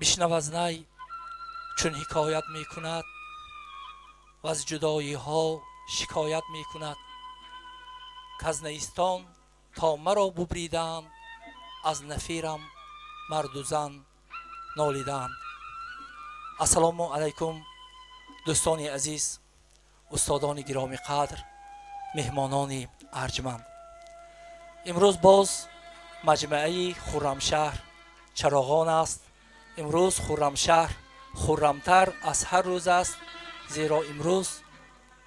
Бишнав аз най, чун ҳикоят мекунад ва аз ҷудоиҳо шикоят мекунад, к аз найистон то маро бубриданд, аз нафирам марду зан нолиданд. Ассалому алайкум, дӯстони азиз, устодони гиромиқадр, меҳмонони арҷманд. Имрӯз боз маҷмааи Хуррамшаҳр чароғон аст. Имрӯз Хуррамшаҳр хуррамтар аз ҳар рӯз аст, зеро имрӯз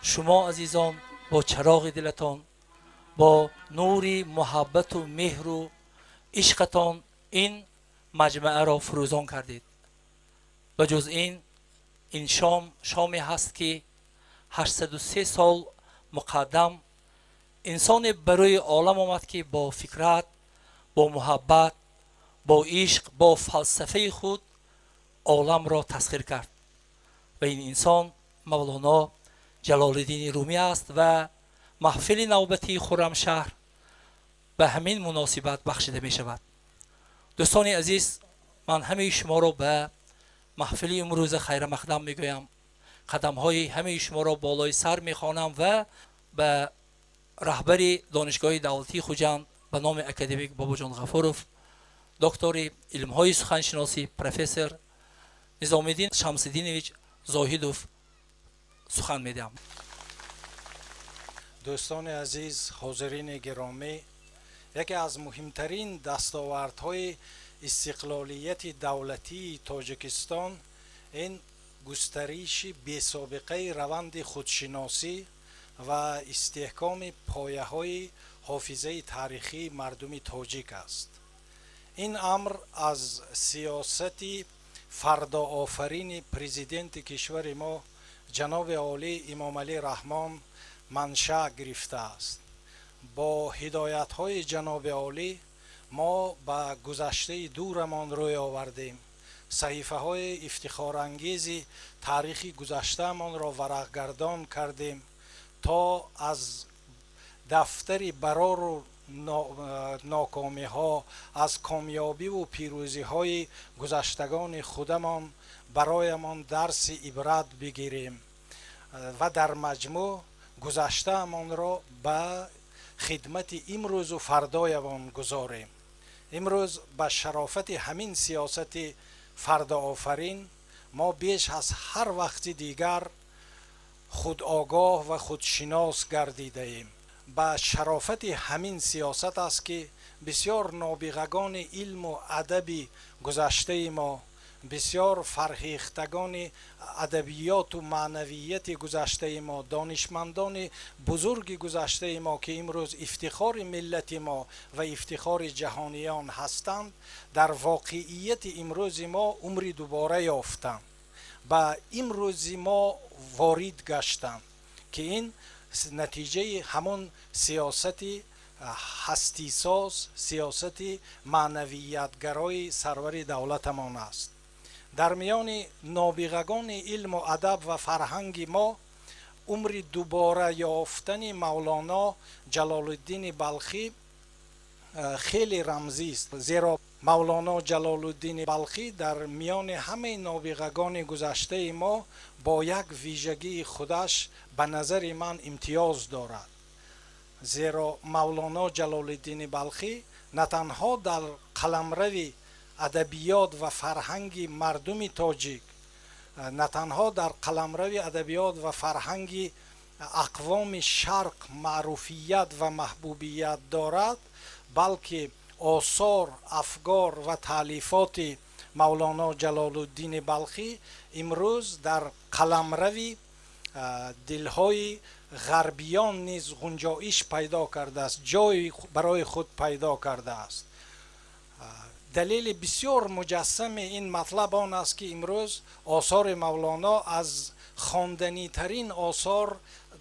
шумо азизон бо чароғи дилатон, бо нури муҳаббату меҳру ишқатон ин маҷмааро фурӯзон кардед. Ба ҷуз ин, ин шом шоме ҳаст, ки 803 сол муқаддам инсоне ба рӯи олам омад, ки бо фикрат, бо муҳаббат, бо ишқ, бо фалсафаи худ оламро тасхир кард ва ин инсон Мавлоно Ҷалолиддини Румӣ аст ва маҳфили навбатии Хуррамшаҳр ба ҳамин муносибат бахшида мешавад. Дӯстони азиз, ман ҳамаи шуморо ба маҳфили имрӯза хайрамақдам мегӯям, қадамҳои ҳамаи шуморо болои сар мехонам ва ба раҳбари Донишгоҳи давлатии Хуҷанд ба номи академик Бобоҷон Ғафуров, доктори илмҳои суханшиносӣ, профессор Низомиддин Шамсиддинович Зоҳидов сухан медиҳам. Дӯстони азиз, ҳозирини гиромӣ, яке аз муҳимтарин дастовардҳои истиқлолияти давлатии Тоҷикистон ин густариши бесобиқаи раванди худшиносӣ ва истиҳкоми пояҳои ҳофизаи таърихии мардуми тоҷик аст. Ин амр аз сиёсати фардоофарини президенти кишвари мо, ҷаноби олӣ Эмомалӣ Раҳмон, маншаъ гирифтааст. Бо ҳидоятҳои ҷаноби олӣ мо ба гузаштаи дурамон рӯй овардем, саҳифаҳои ифтихорангези таърихи гузаштаамонро варақгардон кардем, то аз дафтари барору нокомиҳо, аз комёбиву пирӯзиҳои гузаштагони худамон бароямон дарси ибрат бигирем ва дар маҷмӯъ гузаштаамонро ба хидмати имрӯзу фардоямон гузорем. Имрӯз ба шарофати ҳамин сиёсати фардоофарин мо беш аз ҳар вақти дигар худогоҳ ва худшинос гардидаем. Ба шарофати ҳамин сиёсат аст, ки бисёр нобиғагони илму адаби гузаштаи мо, бисёр фарҳехтагони адабиёту маънавияти гузаштаи мо, донишмандони бузурги гузаштаи мо, ки имрӯз ифтихори миллати мо ва ифтихори ҷаҳониён ҳастанд, дар воқеияти имрӯзи мо умри дубора ёфтанд, ба имрӯзи мо ворид гаштанд, ки ин натиҷаи ҳамон сиёсати ҳастисоз, сиёсати маънавиятгарои сарвари давлатамон аст. Дар миёни нобиғагони илму адаб ва фарҳанги мо умри дубора ёфтани Мавлоно Ҷалолиддини Балхӣ хеле рамзист, зеро Мавлоно Ҷалолуддини Балхӣ дар миёни ҳамаи нобиғагони гузаштаи мо бо як вижагии худаш ба назари ман имтиёз дорад, зеро Мавлоно Ҷалолиддини Балхӣ на танҳо дар қаламрави адабиёт ва фарҳанги мардуми тоҷик, на танҳо дар қаламрави адабиёт ва фарҳанги ақвоми шарқ маъруфият ва маҳбубият дорад, балки осор, афкор ва таълифоти Мавлоно Ҷалолуддини Балхӣ имрӯз дар қаламрави дилҳои ғарбиён низ гунҷоиш пайдо кардааст, ҷой барои худ пайдо кардааст. Далели бисёр муҷассами ин матлаб он аст, ки имрӯз осори Мавлоно аз хонданитарин осор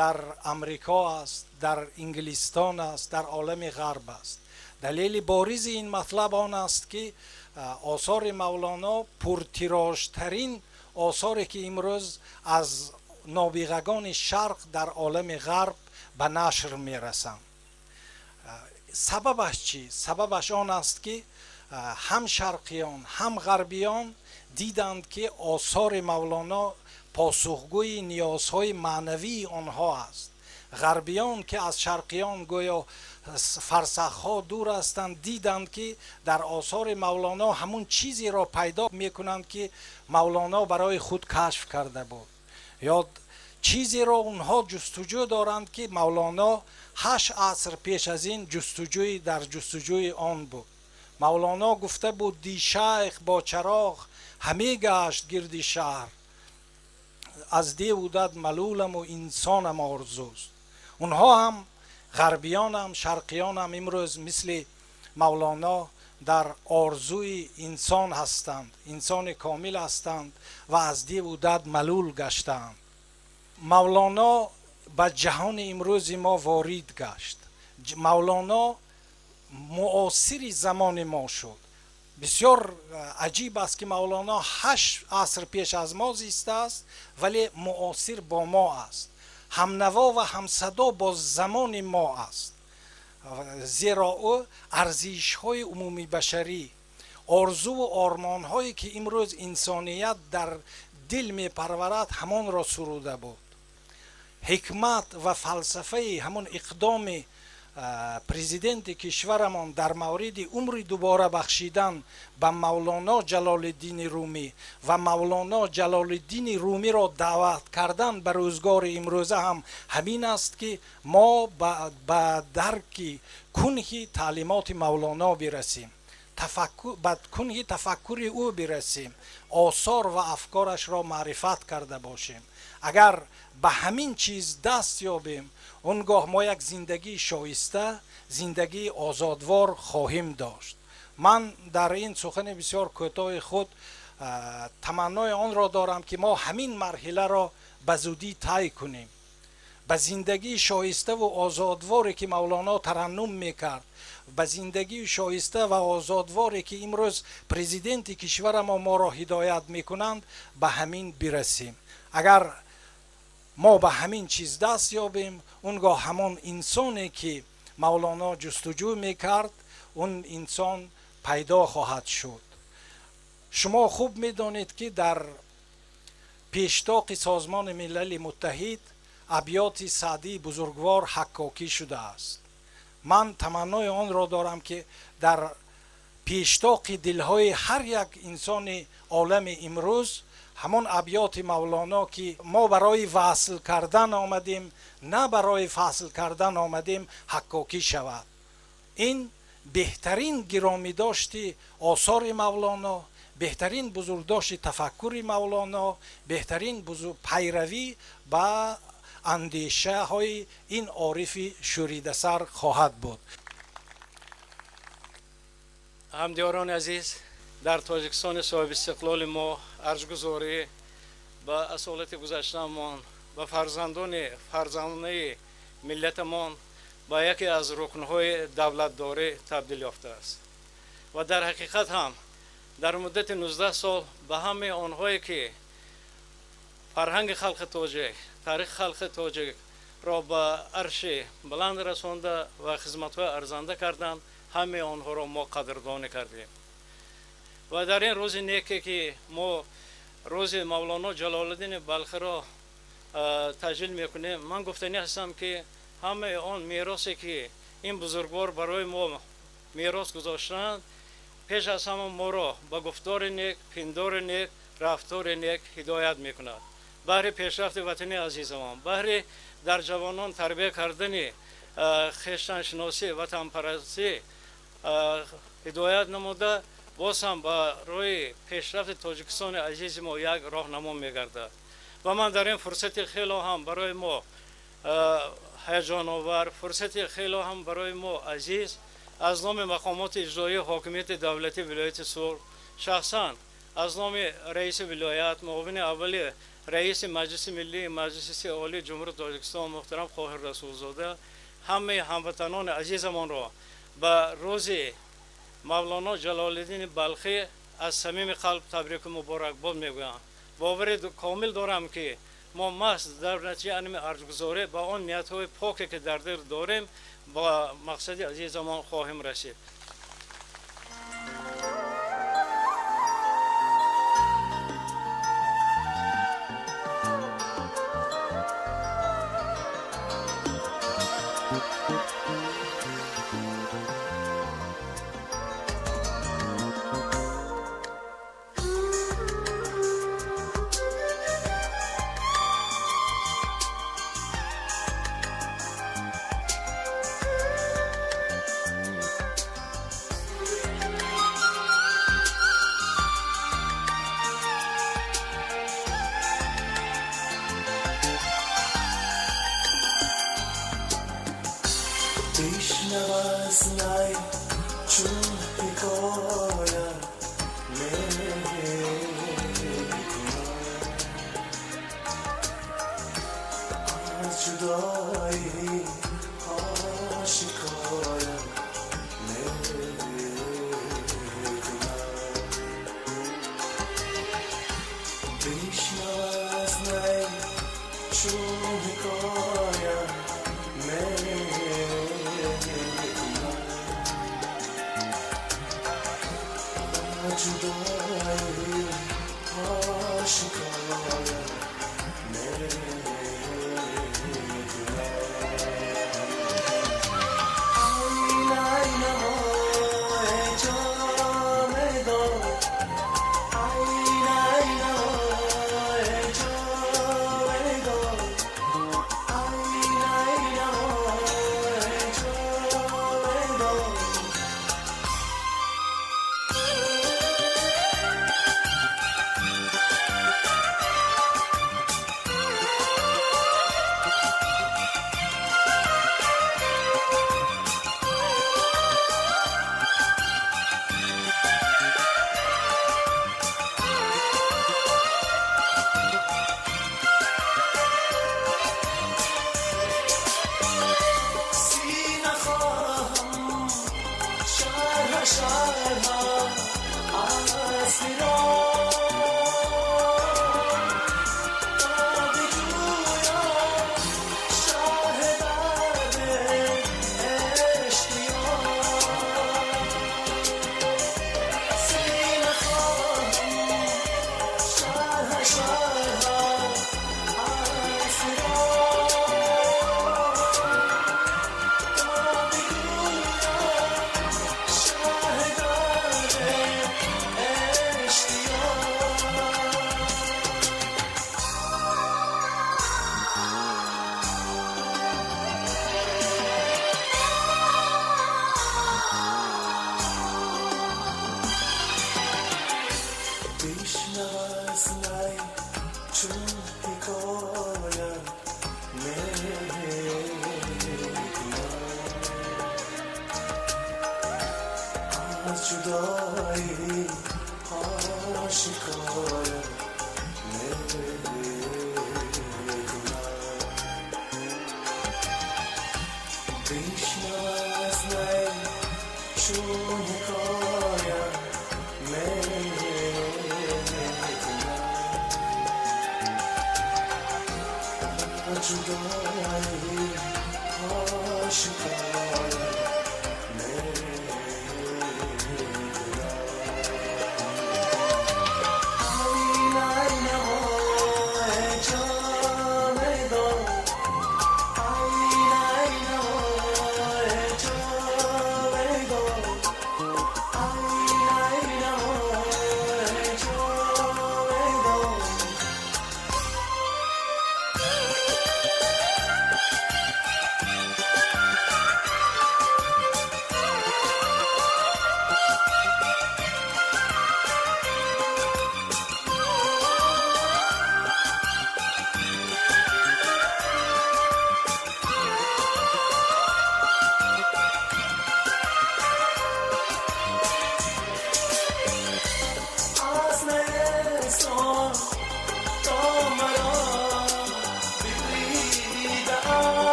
дар Амрико аст, дар Инглистон аст, дар олами Ғарб аст. Далели боризи ин матлаб он аст, ки осори Мавлоно пуртирожтарин осоре ки имрӯз аз нобиғагони Шарқ дар олами Ғарб ба нашр мерасанд. Сабабаш чӣ? Сабабаш он аст, ки ҳам шарқиён, ҳам ғарбиён диданд, ки осори Мавлоно посухгӯи ниёзҳои маънавии онҳо аст. Ғарбиён, ки аз шарқиён гӯё фарсахҳо дур ҳастанд, диданд, ки дар осори Мавлоно ҳамун чизеро пайдо мекунанд, ки Мавлоно барои худ кашф карда буд, ё чизеро онҳо ҷустуҷӯ доранд, ки Мавлоно 8 аср пеш аз ин дар ҷустуҷӯи он буд. Мавлоно гуфта буд: «Ди шайх бо чароғ ҳаме гашт гирди шаҳр, аз деву дад малуламу инсонам орзуст». Онҳо ҳам, ғарбиёнам, шарқиёнам, имрӯз мисли Мавлоно дар орзуи инсон ҳастанд, инсони комил ҳастанд ва аз деву дад малул гаштаанд. Мавлоно ба ҷаҳони имрӯзи мо ворид гашт. Мавлоно муосири замони мо шуд. Бисёр аҷиб аст, ки Мавлоно 8 аср пеш аз мо зистааст, вале муосир бо мо аст, ҳамнаво ва ҳамсадо бо замони мо аст, зеро ӯ арзишҳои умумибашарӣ, орзуву ормонҳое ки имрӯз инсоният дар дил мепарварад, ҳамонро суруда буд. Ҳикмат ва фалсафаи ҳамон иқдоми президенти кишварамон дар мавриди умри дубора бахшидан ба Мавлоно Ҷалолиддини Румӣ ва Мавлоно Ҷалолиддини Румиро даъват кардан ба рӯзгори имрӯза ҳам ҳамин аст, ки мо ба дарки кунҳи таълимоти Мавлоно бирасем, ба кунҳи тафаккури ӯ бирасем, осор ва афкорашро маърифат карда бошем. Агар ба ҳамин чиз даст ёбем, он гоҳ мо як зиндагии шоиста, зиндагии озодвор хоҳем дошт. Ман дар ин сухани бисёр кӯтоҳи худ таманнои онро дорам, ки мо ҳамин марҳиларо ба зудӣ тай кунем, ба зиндагии шоиставу озодворе ки Мавлоно тараннум мекард, ба зиндагии шоиста ва озодворе ки имрӯз президенти кишварамо моро ҳидоят мекунанд, ба ҳамин бирасем. Агар мо ба ҳамин чиз даст ёбем, он гоҳ ҳамон инсоне ки Мавлоно ҷустуҷӯ мекард, он инсон пайдо хоҳад шуд. Шумо хуб медонед, ки дар пештоқи Созмони Милали Муттаҳид абёти Саъдии бузургвор ҳаккокӣ шудааст. Ман таманнои онро дорам, ки дар пештоқи дилҳои ҳар як инсони олами имрӯз ҳамон абёти Мавлоно, ки мо барои васл кардан омадем, на барои фасл кардан омадем, ҳаккокӣ шавад. Ин беҳтарин гиромидошти осори Мавлоно, беҳтарин бузургдошти тафаккури Мавлоно, беҳтарин пайравӣ ба андешаҳои ин орифи шӯридасар хоҳад буд. Ҳамдиёрони азиз, дар Тоҷикистони соҳибистиқлоли мо арҷгузорӣ ба асолати гузаштаамон, ба фарзандони фарзонаи миллатамон ба яке аз рукнҳои давлатдорӣ табдил ёфтааст. Ва дар ҳақиқат ҳам дар муддати 19 сол ба ҳамаи онҳое ки фарҳанги халқи тоҷик, таърихи халқи тоҷикро ба арши баланд расонда ва хизматҳои арзанда карданд, ҳамаи онҳоро мо қадрдонӣ кардем. Ва дар ин рӯзи неке, ки мо рӯзи Мавлоно Ҷалолиддини Балхиро таҷлил мекунем, ман гуфтанӣ ҳастам, ки ҳамаи он меросе ки ин бузургвор барои мо мерос гузоштанд, пеш аз ҳама моро ба гуфтори нек, пиндори нек, рафтори нек ҳидоят мекунад. Баҳри пешрафти ватани азизамон, баҳри дар ҷавонон тарбия кардани хештаншиносӣ, ватанпарастӣ ҳидоят намуда, боз ҳам ба роҳи пешрафти Тоҷикистони азизи мо як роҳнамо мегардад. Ва ман дар ин фурсати хеле ҳам барои мо ҳаяҷоновар, фурсати хеле ҳам барои мо азиз, аз номи мақомоти иҷроии ҳокимияти давлатии вилояти Суғд, шахсан аз номи раиси вилоят, муовини аввали раиси Маҷлиси миллии Маҷлиси Олии Ҷумҳурии Тоҷикистон муҳтарам Қоҳир Расулзода, ҳамаи ҳамватанони азизамонро ба рӯзи Мавлоно Ҷалолиддини Балхӣ аз самими қалб табрику муборакбод мегӯям. Бовари комил дорам, ки мо маҳз дар натиҷаи анами арҷгузорӣ ба он ниятҳои поке, ки дар дил дорем, ба мақсади азизамон хоҳем расид.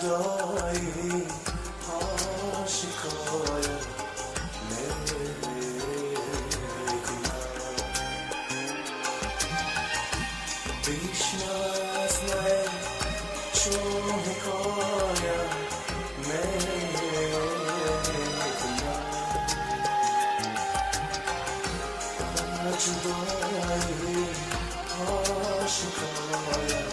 جدایی ها شکایت میکنم. بشنو از نی چون حکایت میکنم و جدایی ها شکایت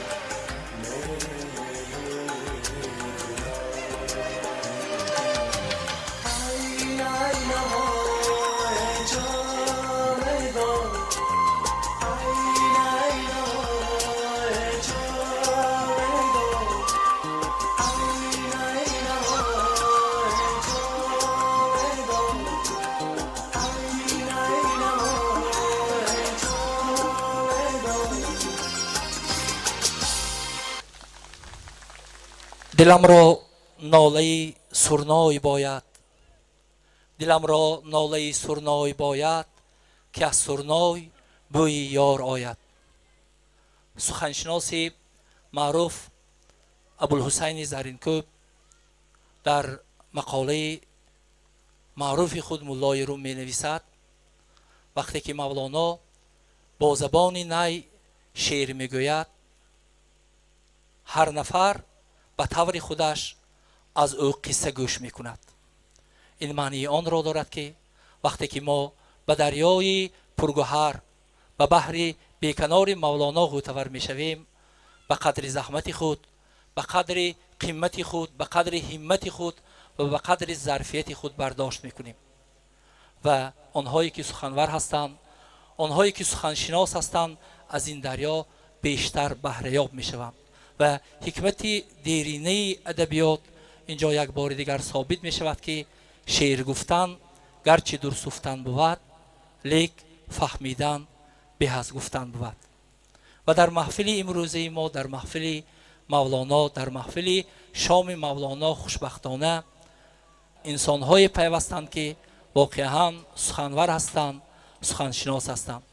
Диламро нолаи сурной бояд, диламро нолаи сурной бояд, ки аз сурной бӯи ёр ояд. Суханшиноси маъруф Абулҳусайни Заринкӯб дар мақолаи маъруфи худ Муллои Рум менависад: вақте ки Мавлоно бо забони най шеър мегӯяд, ҳар нафар ба таври худаш аз ӯ қисса гӯш мекунад. Ин маънии онро дорад, ки вақте ки мо ба дарёи пургӯҳар, ба баҳри беканори Мавлоно ғӯтавар мешавем, ба қадри заҳмати худ, ба қадри қимати худ, ба қадри ҳиммати худ ва ба қадри зарфияти худ бардошт мекунем. Ва онҳое ки суханвар ҳастанд, онҳое ки суханшинос ҳастанд, аз ин дарё бештар баҳраёб мешаванд. Ва ҳикмати деринаи адабиёт инҷо як бори дигар собит мешавад, ки шеър гуфтан гарчи дурсуфтан бувад, лек фаҳмидан беҳ аз гуфтан бувад. Ва дар маҳфили имрӯзаи мо, дар маҳфили Мавлоно, дар маҳфили шоми Мавлоно хушбахтона инсонҳое пайвастанд, ки воқеан суханвар ҳастанд, суханшинос ҳастанд.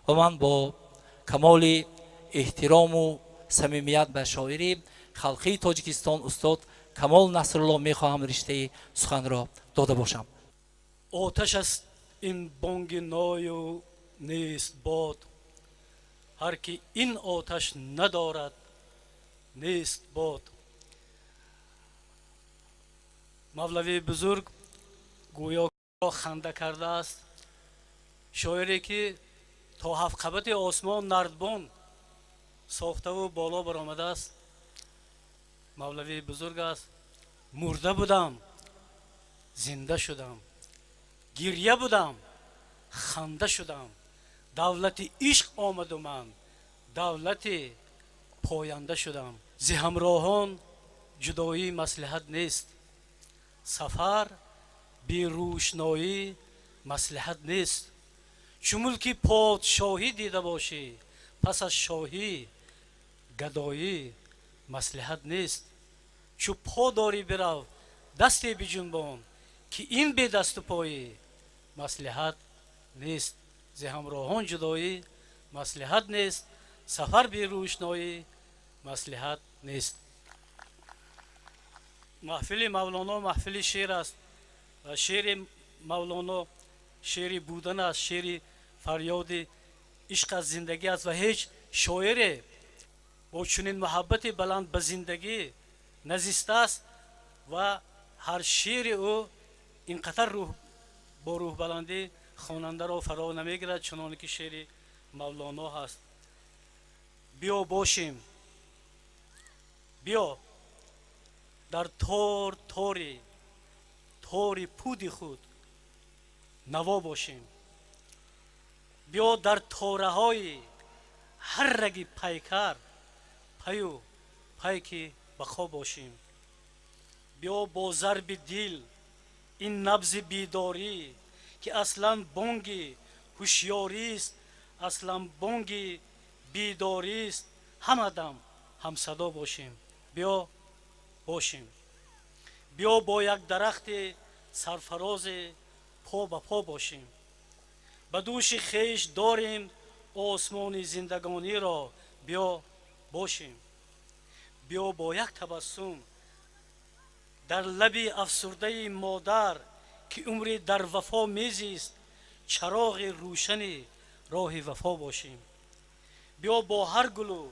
Ва ман бо камоли эҳтирому самимият ба шоири халқии Тоҷикистон устод Камол Насрулло мехоҳам риштаи суханро дода бошам. Оташ аст ин бонги ною нест бод, ҳар ки ин оташ надорад нест бод. Мавлавии бузург гӯё ханда кардааст. Шоире ки то ҳафт қабати осмон нардбон сохтаву боло баромадааст, Мавлавии бузург аст. Мурда будам, зинда шудам, гирья будам, ханда шудам, давлати ишқ омаду ман давлати поянда шудам. Зи ҳамроҳон ҷудоӣ маслиҳат нест, сафар берӯшноӣ маслиҳат нест. Чу мулки подшоҳӣ дида бошӣ, пас аз шоҳӣ гадоӣ маслиҳат нест. Чу по дорӣ бирав, дасте биҷунбон, ки ин бедасту поӣ маслиҳат нест. Зи ҳамроҳон ҷудоӣ маслиҳат нест, сафар берӯшноӣ маслиҳат нест. Маҳфили Мавлоно маҳфили шеър аст ва шеъри Мавлоно шеъри будан аст, шеъри фарёди ишқ аз зиндагӣ аст ва ҳеҷ шоире бо чунин муҳаббати баланд ба зиндагӣ назистааст ва ҳар шеъри ӯ ин қадар бо рӯҳбаландӣ хонандаро фаро намегирад, чуноне ки шеъри Мавлоно ҳаст. Биё бошем, биё дар тор тори тори пуди худ наво бошем, биё дар тораҳои ҳар раги пайкар паю пайки бақо бошем, биё бо зарби дил ин набзи бедорӣ, ки аслан бонги ҳушёрист, аслан бонги бедорист, ҳамадам ҳамсадо бошем. Биё бошем, биё бо як дарахти сарфарозе по ба по бошем, ба дӯши хеш дорем осмони зиндагониро, биё бошем, биё бо як табассум Дар лаби афсурдаи модар, ки умре дар вафо мезист, чароғи рӯшани роҳи вафо бошем. Биё бо ҳар гулу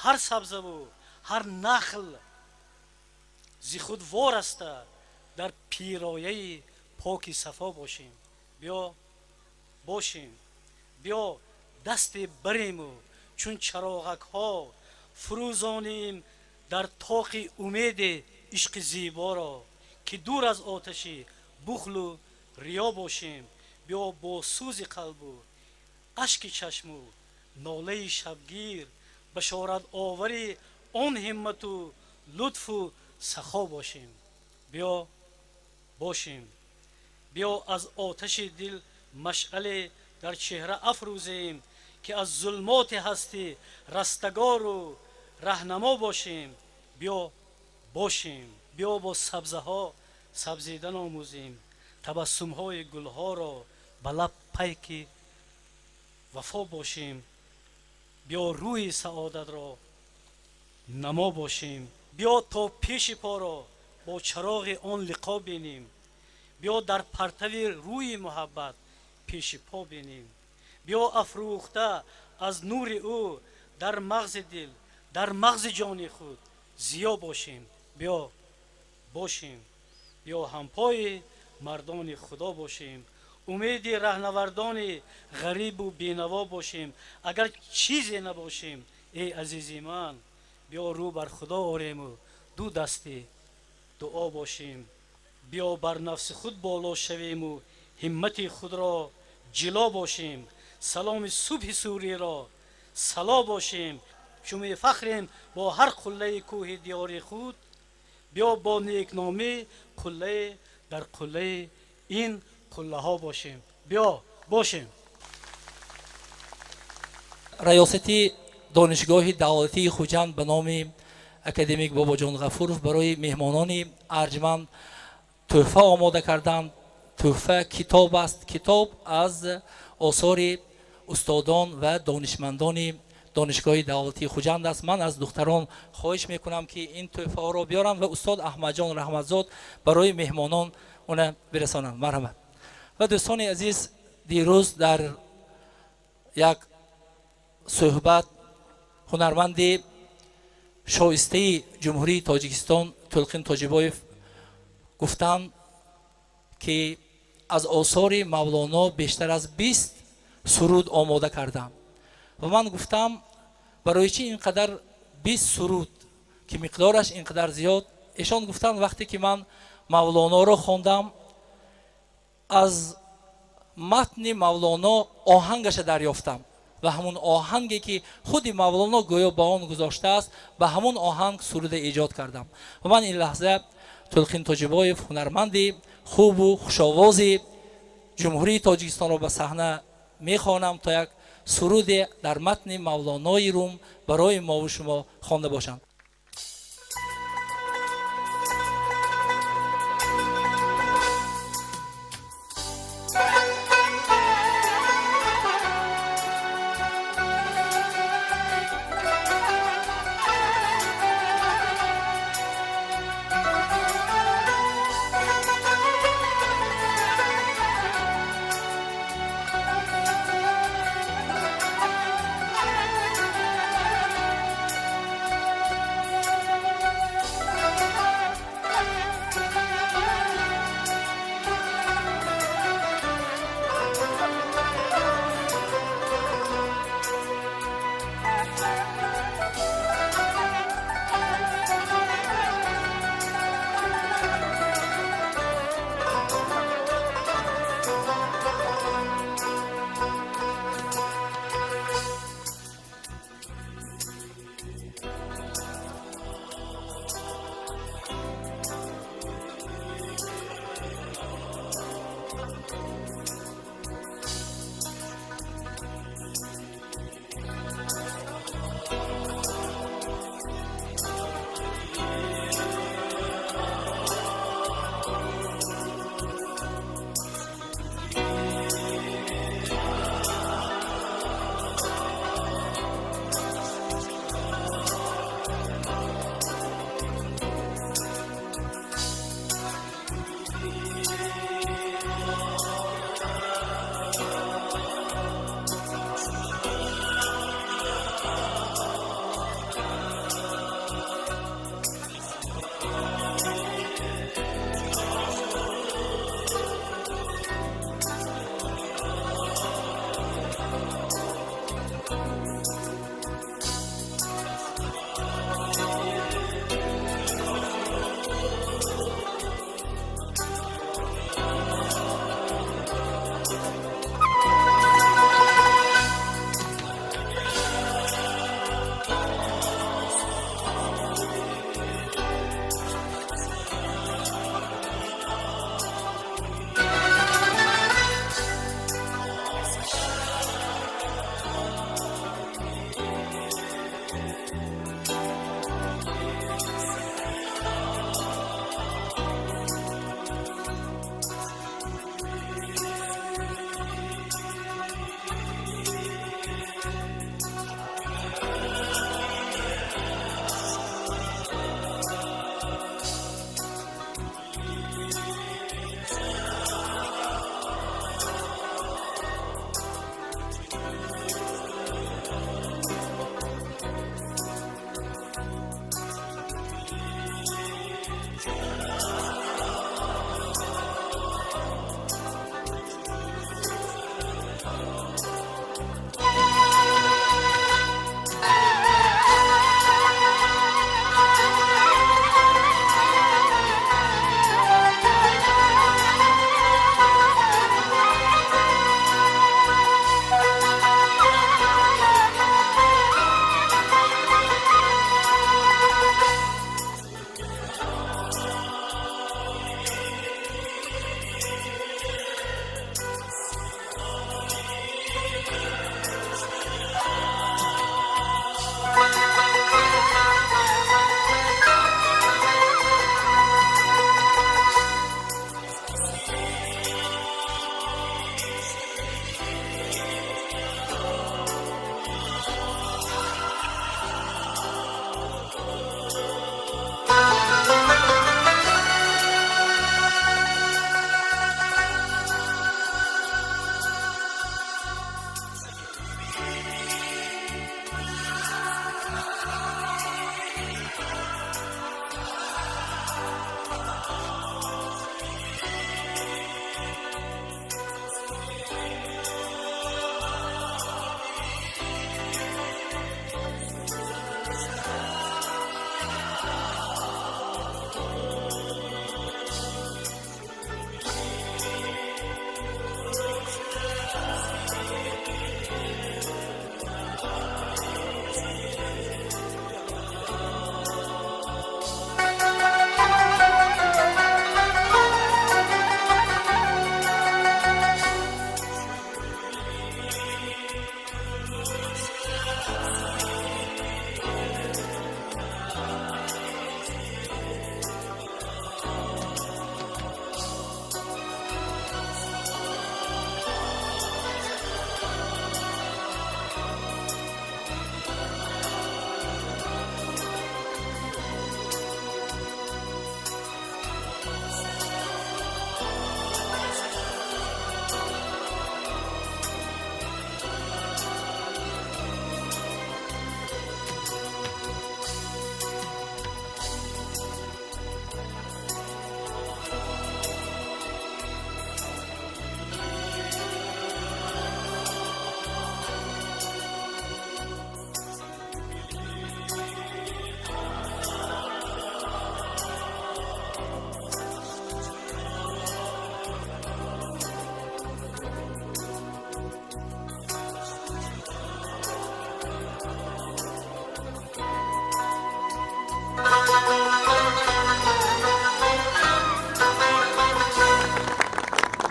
ҳар сабзаву ҳар нахл зи худ вораста дар пирояи поки сафо бошем. Биё бошем, биё дасте барему чун чароғакҳо фурӯзонем дар тоқи умеди ишқи зеборо, ки дур аз оташи бухлу риё бошем. Биё бо сӯзи қалбу ашки чашму нолаи шабгир башорат овари он ҳиммату лутфу сахо бошем. Биё бошем, биё аз оташи дил машъале дар чеҳра афрӯзем, ки аз зулмоти ҳастӣ растагору раҳнамо бошем. Биё бошем, биё бо сабзаҳо сабзидан омӯзем, табассумҳои гулҳоро ба лаб пайки вафо бошем. Биё рӯи саодатро намо бошем. Биё то пеши поро бо чароғи он лиқо бинем. Биё дар партави рӯи муҳаббат пеши по бинем. Биё афрӯхта аз нури ӯ дар мағзи дил, дар мағзи ҷони худ зиё бошем. Биё бошем, биё ҳампои мардони худо бошем, умеди раҳнавардони ғарибу бенаво бошем. Агар чизе набошем, эй азизи ман, биё рӯ бар худо орему ду дасти дуо бошем. Биё бар нафси худ боло шавему ҳиммати худро ҷило бошем. Саломи субҳи суриро сало бошем. Чу мефахрем бо ҳар қуллаи кӯҳи диёри худ, биё бо некномӣ қуллае дар қуллаи ин қуллаҳо бошем. Биё бошем. Раёсати Донишгоҳи давлатии Хуҷанд ба номи академик Бобоҷон Ғафуров барои меҳмонони арҷманд тӯҳфа омода карданд. Тӯҳфа китоб аст. Китоб аз осори устодон ва донишмандони Донишгоҳи давлатии Хуҷанд аст. Ман аз духтарон хоҳиш мекунам, ки ин тӯҳфаҳоро биёранд ва устод Аҳмадҷон Раҳматзод барои меҳмонон она бирасонанд. Марҳамат. Ва дӯстони азиз, дирӯз дар як суҳбат ҳунарманди шоистаи Ҷумҳурии Тоҷикистон Тулқин Тоҷибоев гуфтанд, ки аз осори Мавлоно бештар аз 20 суруд омода кардам. Ва ман гуфтам, барои чӣ ин қадар 20 суруд, ки миқдораш ин қадар зиёд? Эшон гуфтанд, вақте ки ман Мавлоноро хондам, аз матни Мавлоно оҳангаша дарёфтам ва ҳамун оҳанге, ки худи Мавлоно гӯё ба он гузоштааст, ба ҳамун оҳанг суруде эҷод кардам. Ва ман ин лаҳза Тулқин Тоҷибоев, ҳунарманди хубу хушовози Ҷумҳурии Тоҷикистонро ба саҳна мехонам, то як суруде дар матни Мавлонои Рум барои мову шумо хонда бошанд.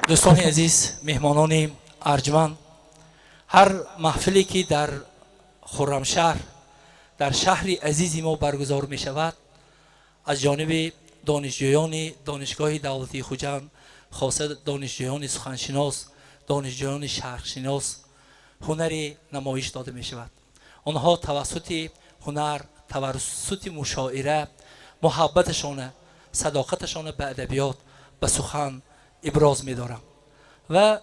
Дӯстони азиз, меҳмонони арҷманд, ҳар маҳфиле ки дар Хуррамшаҳр, дар шаҳри азизи мо баргузор мешавад, аз ҷониби донишҷӯёни Донишгоҳи давлатии Хуҷанд, хоса донишҷӯёни суханшинос, донишҷӯёни шарқшинос ҳунари намоиш дода мешавад. Онҳо тавассути ҳунар, тавассути мушоира муҳаббаташона, садоқаташона ба адабиёт, ба сухан иброз медоранд ва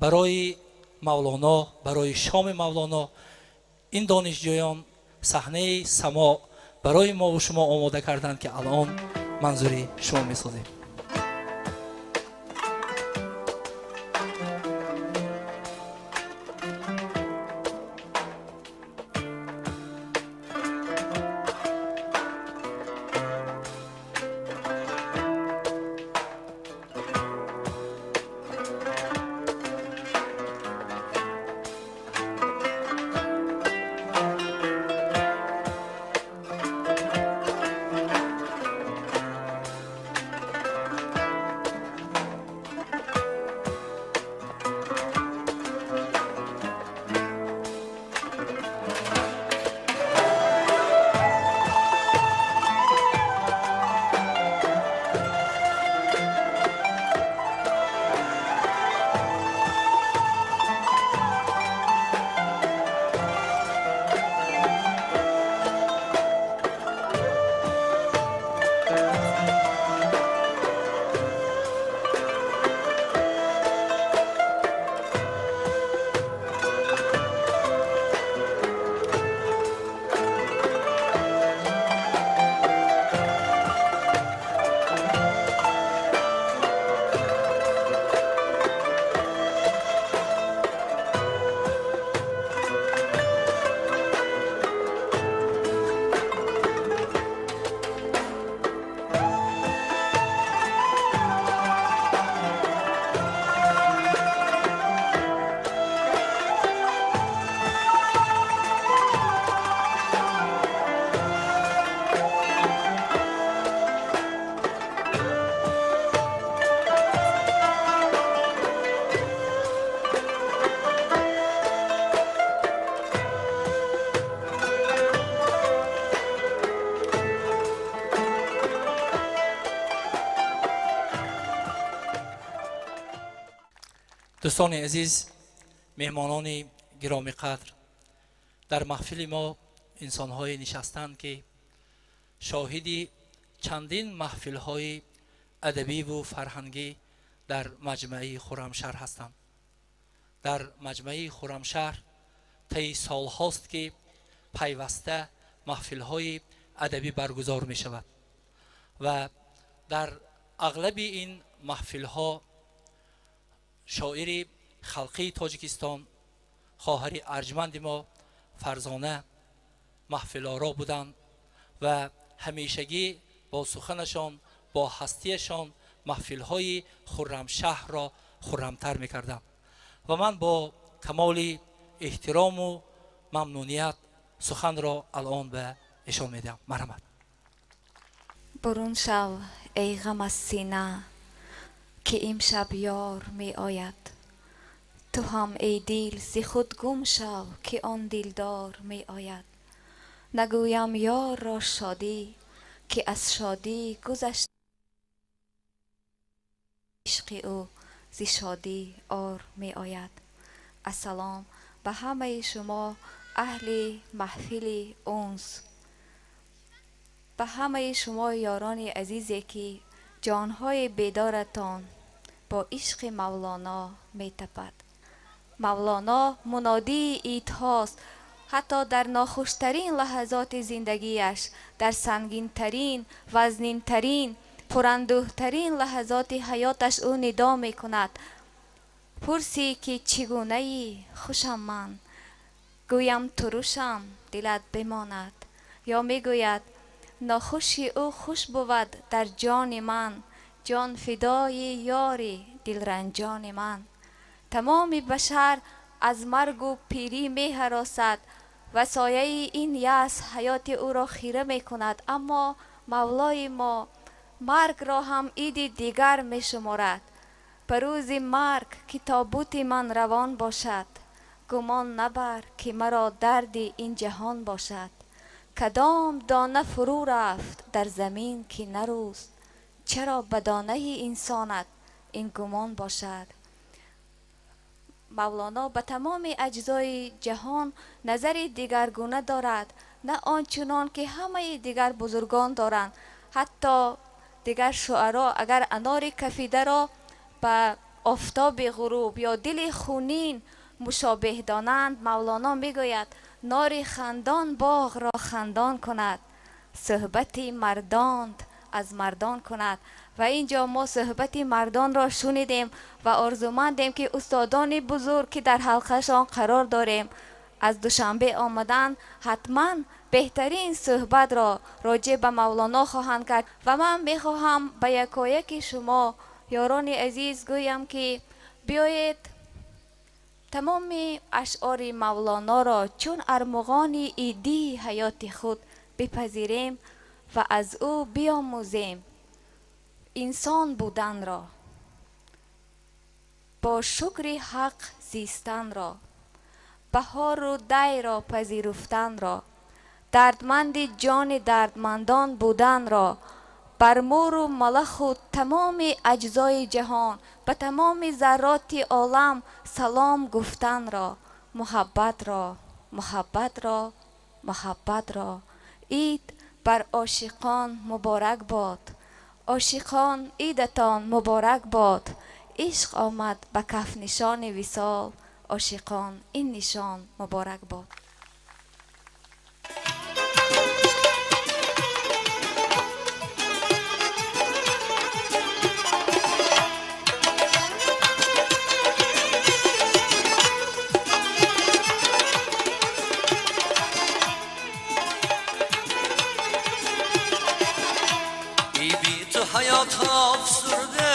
барои Мавлоно, барои шоми Мавлоно ин донишҷӯён саҳнаи само барои мову шумо омода карданд, ки алон манзури шумо месозем. Дӯстони азиз, меҳмонони гиромиқадр, дар маҳфили мо инсонҳое нишастанд, ки шоҳиди чандин маҳфилҳои адабиву фарҳангӣ дар маҷмӯаи Хуррамшаҳр ҳастанд. Дар маҷмӯаи Хуррамшаҳр таи солҳост, ки пайваста маҳфилҳои адабӣ баргузор мешавад ва дар ағлаби ин маҳфилҳо шоири халқии Тоҷикистон, хоҳари арҷманди мо Фарзона маҳфилоро буданд ва ҳамешагӣ бо суханашон, бо ҳастиашон маҳфилҳои Хуррамшаҳрро хуррамтар мекарданд. Ва ман бо камоли эҳтирому мамнуният суханро алон ба эшон медиҳам. Марҳамат. Бурун шав, эй ғам аз сина, ки имшаб ёр меояд. Ту ҳам, эй дил, зи худ гум шав, ки он дилдор меояд. Нагӯям ёрро шодӣ, ки аз шодӣ гузашт ишқи ӯ зи шодӣ ор меояд. Ассалом ба ҳамаи шумо аҳли маҳфили унс, ба ҳамаи шумо ёрони азизе, ки ҷонҳои бедоратон бо ишқи Мавлоно метапад. Мавлоно мунодии идҳост. Ҳатто дар нохуштарин лаҳазоти зиндагиаш, дар сангинтарин, вазнинтарин, пурандӯҳтарин лаҳазоти ҳаёташ ӯ нидо мекунад: пурсӣ, ки чӣ гунаӣ, хушам ман, гӯям турушам, дилат бимонад. Ё мегӯяд: нохуши ӯ хуш бувад дар ҷони ман, ҷон фидои ёри дилранҷони ман. Тамоми башар аз маргу пирӣ меҳаросад ва сояи ин яс ҳаёти ӯро хира мекунад, аммо Мавлои мо маргро ҳам иди дигар мешуморад. Ба рӯзи марг ки тобути ман равон бошад, гумон набар ки маро дарди ин ҷаҳон бошад. Кадом дона фурӯ рафт дар замин ки нарӯст, чаро ба донаи инсонат ин гумон бошад. Мавлоно ба тамоми аҷзои ҷаҳон назари дигаргуна дорад, на он чунон ки ҳамаи дигар бузургон доранд. Ҳатто дигар шуаро агар анори кафидаро ба офтоби ғуруб ё дили хунин мушобеҳ донанд, Мавлоно мегӯяд нори хандон боғро хандон кунад, суҳбати мардон аз мардон кунад. Ва инҷо мо суҳбати мардонро шунидем ва орзумандем ки устодони бузург ки дар ҳалқашон қарор дорем аз Душанбе омадан, ҳатман беҳтарин суҳбатро роҷеъ ба Мавлоно хоҳанд кард. Ва ман мехоҳам ба якояки шумо ёрони азиз гӯям ки биёед тамоми ашъори Мавлоноро чун армуғони идии ҳаёти худ бипазирем ва аз ӯ биомӯзем инсон буданро, бо шукри ҳақ зистанро, баҳору дайро пазируфтанро, дардманди ҷони дардмандон буданро, бар муру малаху тамоми аҷзои ҷаҳон, ба тамоми зарроти олам салом гуфтанро, муҳаббатро, муҳаббатро, муҳаббатро. Ид бар ошиқон муборак бод, ошиқон идатон муборак бод. Ишқ омад ба каф нишони висол, ошиқон ин нишон муборак бод. Hayat hafsurde,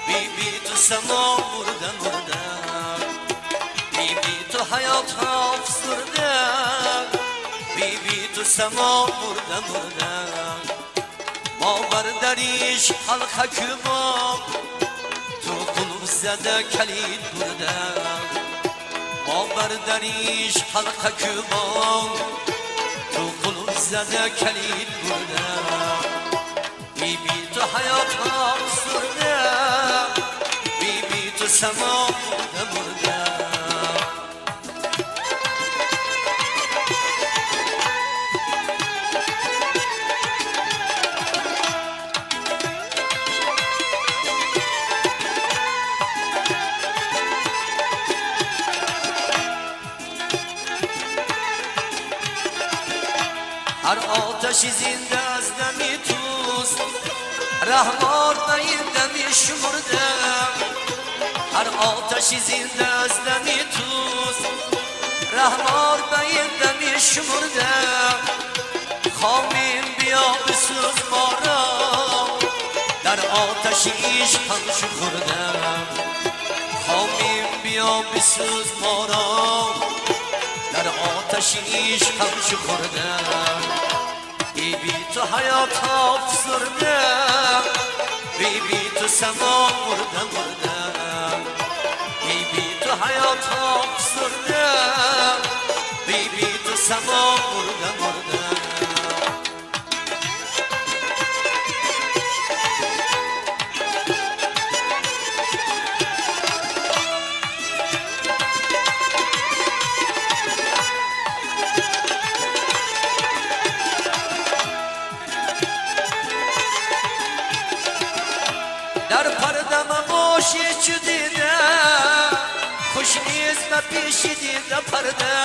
bibi tu sema murde murde. Bibi tu hayat hafsurde, bibi tu sema murde murde. Ma bar darish halqa kubam, tu qulub zada kalid burde. Ma bar darish halqa kubam, tu qulub zada kalid burde. Bibi tu hayat hafsurde, bibi tu sema murde murde. Har ateşi zinde az demi tuz, Rahman beyin demi şumurde. Har ateşi zinde az demi tuz, Rahman beyin demi şumurde. Xamim biya bısız mara, در ateşi iş hamşu xurde. Xamim biya bısız mara, در ateşi iş hamşu xurde. Bibi tu hayat hafsurde, bibi tu sema murde murde. Bibi tu hayat hafsurde, bibi tu sema murde murde. در پردم باشی چو دیده، خوش نیست به پیش دیده پرده.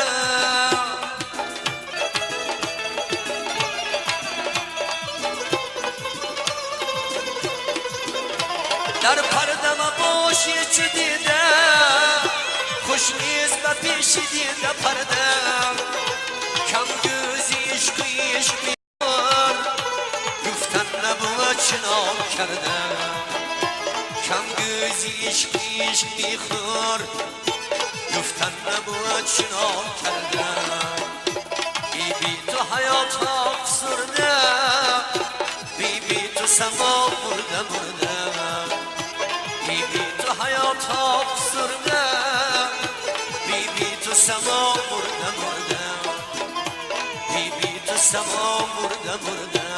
در پردم باشی چو دیده، خوش نیست به پیش دیده پرده. کم گوزی عشق عشق بیار، گفتن نبود چنان کرده. کم گوزی عشق عشق میخور، گفتن نبود چنان کرده. بی بی تو حیات افسرده، بی بی تو سما مرده مرده. بی بی تو حیات افسرده، بی بی تو سما مرده مرده، بی بی تو سما مرده مرده.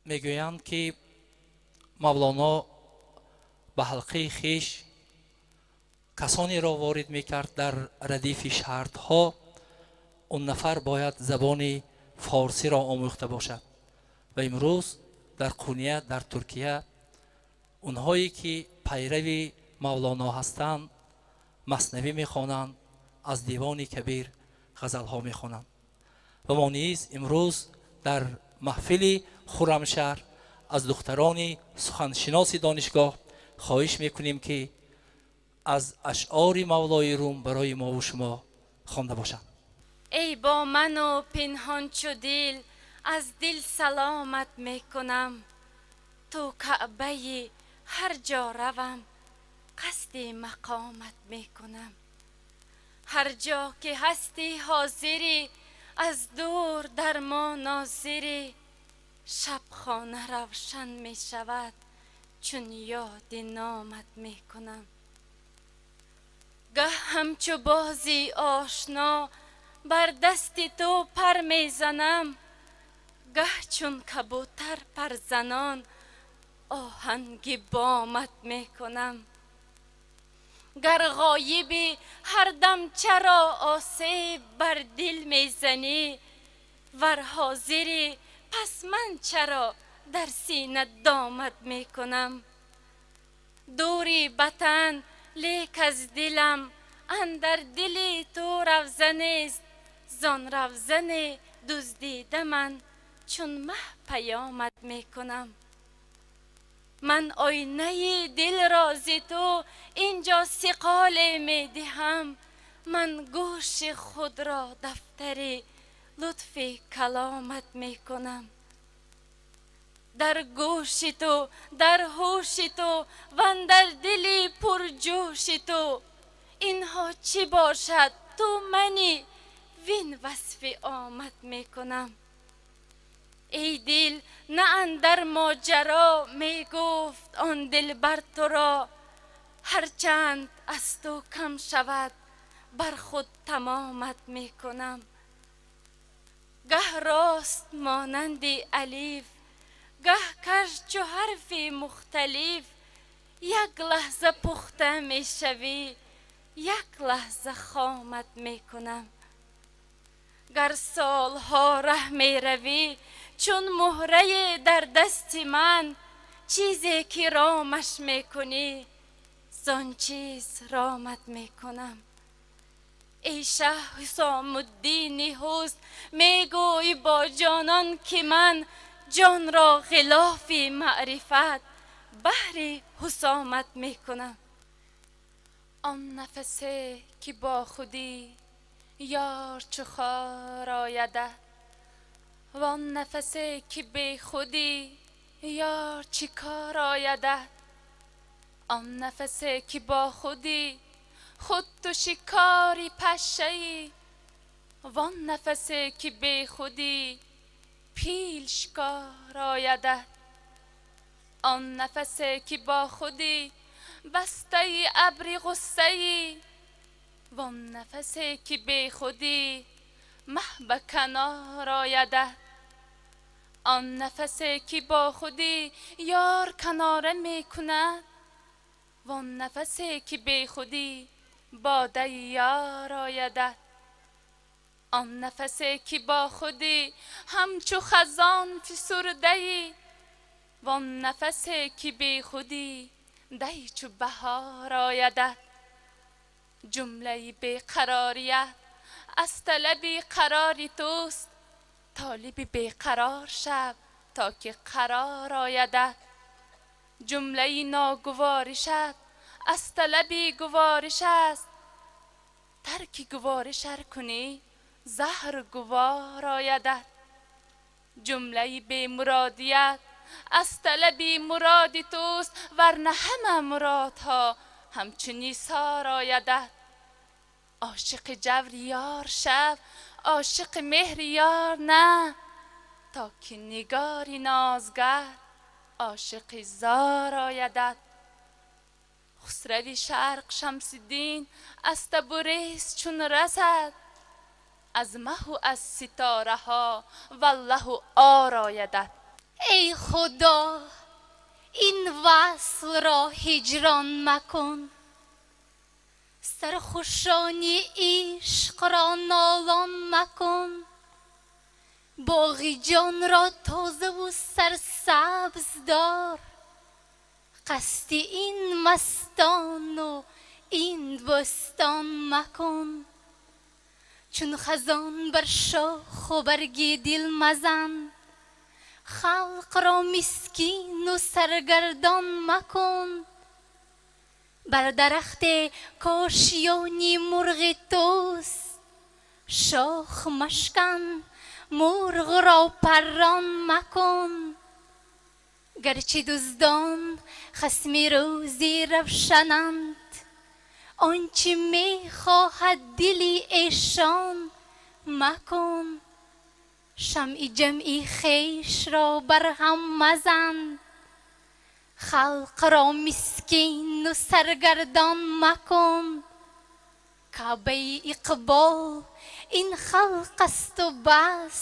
Мегӯянд, ки Мавлоно ба ҳалқаи хеш касонеро ворид мекард дар радифи шартҳо, он нафар бояд забони форсиро омӯхта бошад. Ва имрӯз дар Қуния, дар Туркия, онҳое ки пайрави Мавлоно ҳастанд, маснавӣ мехонанд, аз Девони Кабир ғазалҳо мехонанд. Ва мо низ имрӯз дар маҳфили Хуррамшаҳр аз духтарони суханшиноси донишгоҳ хоҳиш мекунем, ки аз ашъори Мавлои Рум барои мову шумо хонда бошанд. Эй бо ману пинҳон чу дил, аз дил саломат мекунам. Ту Каъбаи ҳар ҷо равам, қасди мақомат мекунам. Ҳар ҷо ки ҳастӣ ҳозирӣ, аз дур дар мо нозирӣ. Шаб хона равшан мешавад, чун ёди номат мекунам. Гаҳ ҳамчу бози ошно бар дасти ту пар мезанам, гаҳ чун кабутар парзанон оҳанги бомат мекунам. Гар ғоибӣ ҳар дам чаро осеб бар дил мезанӣ, вар ҳозирӣ пас ман чаро дар сина домат мекунам. Дури ба тан лек аз дилам андар дили ту равза нест, зон равзане дуздида ман чун маҳ паёмат мекунам. Ман оинаи дилро зи ту инҷо сиқоле медиҳам, ман гӯши худро дафтари лутфи каломат мекунам. Дар гӯши ту, дар ҳуши ту, вандар дили пурҷӯши ту, инҳо чӣ бошад ту мани вин васфи омад мекунам. Эй дил на андар моҷаро мегуфт он дилбар туро, ҳарчанд аз ту кам шавад бар худ тамомат мекунам. Гаҳ рост монанди алиф, гаҳ каж чу ҳарфи мухталиф, як лаҳза пухта мешавӣ, як лаҳза хомат мекунам. Гар солҳо раҳ меравӣ чун муҳрае дар дасти ман, чизе ки ромаш мекунӣ зон чиз ромат мекунам. Эй шаҳ Ҳусомуддини ҳусн, мегӯй бо ҷонон ки ман ҷонро ғилофи маърифат баҳри ҳусомат мекунам. Он нафасе ки бо худӣ ёр чу хор оядат, вон нафасе ки бехудӣ ёр чӣ кор оядат. Он нафасе ки бо худӣ худ ту шикори пашшаӣ, вон нафасе ки бехудӣ пил шикор оядат. Он нафасе ки бо худӣ бастаи абри ғуссаӣ, вон нафасе ки бехудӣ маҳ ба канор оядат. Он нафасе ки бо худӣ ёр канора мекунад, вон нафасе ки бехудӣ бодаи ёр оядат. Он нафасе ки бо худӣ ҳамчу хазон фисурдаӣ, вон нафасе ки бехудӣ дай чу баҳор оядат. Ҷумлаи беқарорият аз талаби қарори туст, толиби беқарор шав то ки қарор оядат. Ҷумлаи ногуворишат аз талаби гувориш аст, тарки гувориш ар кунӣ заҳр гувор оядат. Ҷумлаи бемуродият аз талаби муроди туст, варна ҳама муродҳо ҳамчу нисор оядат. Ошиқи ҷаври ёр шав, ошиқи меҳри ёр на, то ки нигори нозгар ошиқи зор оядат. Хусрави шарқ Шамсиддин аз Табурез чун расад, аз маҳу аз ситораҳо валлаҳу ор оядат. Эй Худо, ин васлро ҳиҷрон макун, сархушони ишқро нолон макун, боғи ҷонро тозаву сарсабз дор, қасди ин мастону ин бӯстон макун. Чун хазон бар шоху барги дил мазан, халқро мискину саргардон макун. Бар дарахте кошиёни мурғи туст, шох машкан, мурғро паррон макун. Гарчи дуздон хасми рӯзи равшананд, он чи мехоҳад дили эшон макун. Шамъи ҷамъи хешро барҳам мазан, халқро мискину саргардон макун. Каъбаи иқбол ин халқ асту бас,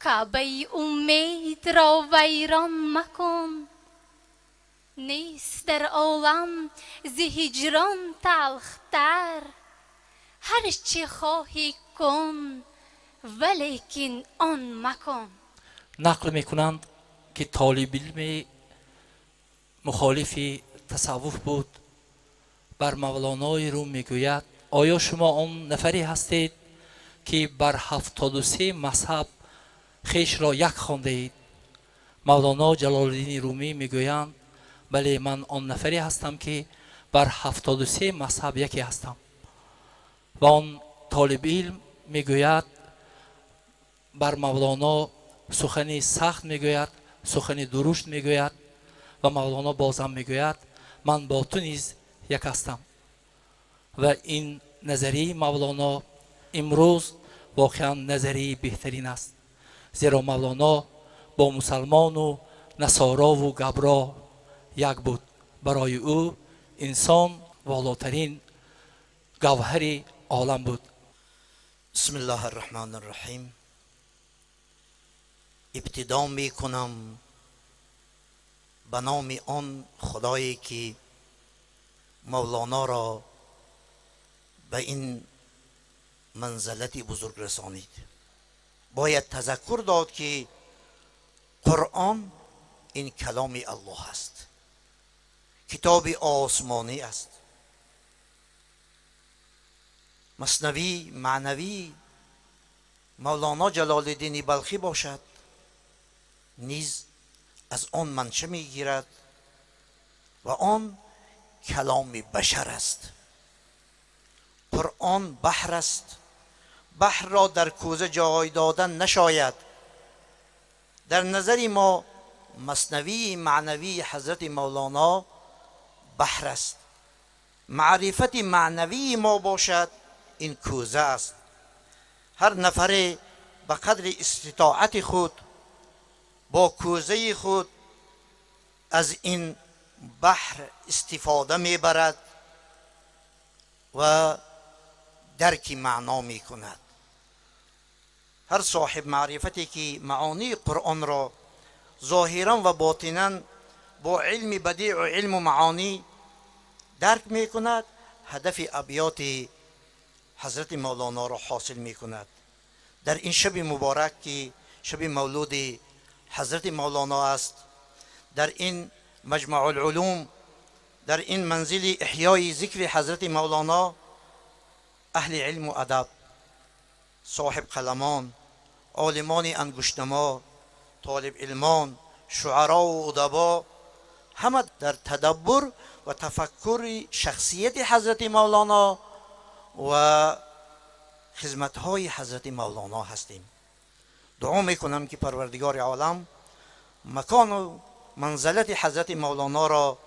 каъбаи умедро вайрон макун. Нест дар олам зи ҳиҷрон талхтар, ҳар чӣ хоҳӣ кун, валекин он макун. Нақл мекунанд, ки толибилми мухолифи тасаввуф буд, бар Мавлонои Рум мегӯяд: оё шумо он нафаре ҳастед, ки бар 73 мазҳаб хешро як хондаед? Мавлоно Ҷалолиддини Румӣ мегӯянд: бале, ман он нафаре ҳастам, ки бар 73 мазҳаб яке ҳастам. Ва он толибилм мегӯяд, бар Мавлоно сухани сахт мегӯяд, сухани дурушт мегӯяд, ва Мавлоно бозам мегӯяд: ман бо ту низ як ҳастам. Ва ин назарияи Мавлоно имрӯз воқеан назарияи беҳтарин аст, зеро Мавлоно бо мусалмону насорову габро як буд. Барои ӯ инсон волотарин гавҳари олам буд. Бисмиллаҳи рраҳмани рраҳим. Ибтидо мекунам ба номи он худое, ки Мавлоноро ба ин манзалати бузург расонид. Бояд тазаккур дод, ки Қуръон ин каломи Аллоҳ аст, китоби осмонӣ аст. Маснавӣ маънавӣ Мавлоно Ҷалолиддини Балхӣ бошад, низ аз он манша мегирад ва он каломи башар аст. Қуръон баҳр аст, баҳрро дар кӯза ҷой додан нашояд. Дар назари мо маснавии маънавии ҳазрати Мавлоно баҳр аст, маърифати маънавии мо бошад ин кӯза аст. Ҳар нафаре ба қадри иститоати худ бо кӯзаи худ аз ин баҳр истифода мебарад ва дарки маъно мекунад. Ҳар соҳиб маърифате, ки маонии Қуръонро зоҳиран ва ботинан бо илми бадиу илму маонӣ дарк мекунад, ҳадафи абёти ҳазрати Мавлоноро ҳосил мекунад. Дар ин шаби муборак, ки шаби мавлуди ҳазрати Мавлоно аст, дар ин Маҷмаъулулум, дар ин манзили эҳёи зикри ҳазрати Мавлоно, аҳли илму адаб, соҳибқаламон, олимони ангуштнамо, толибилмон, шуарову удабо ҳама дар тадаббур ва тафаккури шахсияти ҳазрати Мавлоно ва хизматҳои ҳазрати Мавлоно ҳастем. Дуо мекунам, ки Парвардигори олам макону манзалати ҳазрати Мавлоноро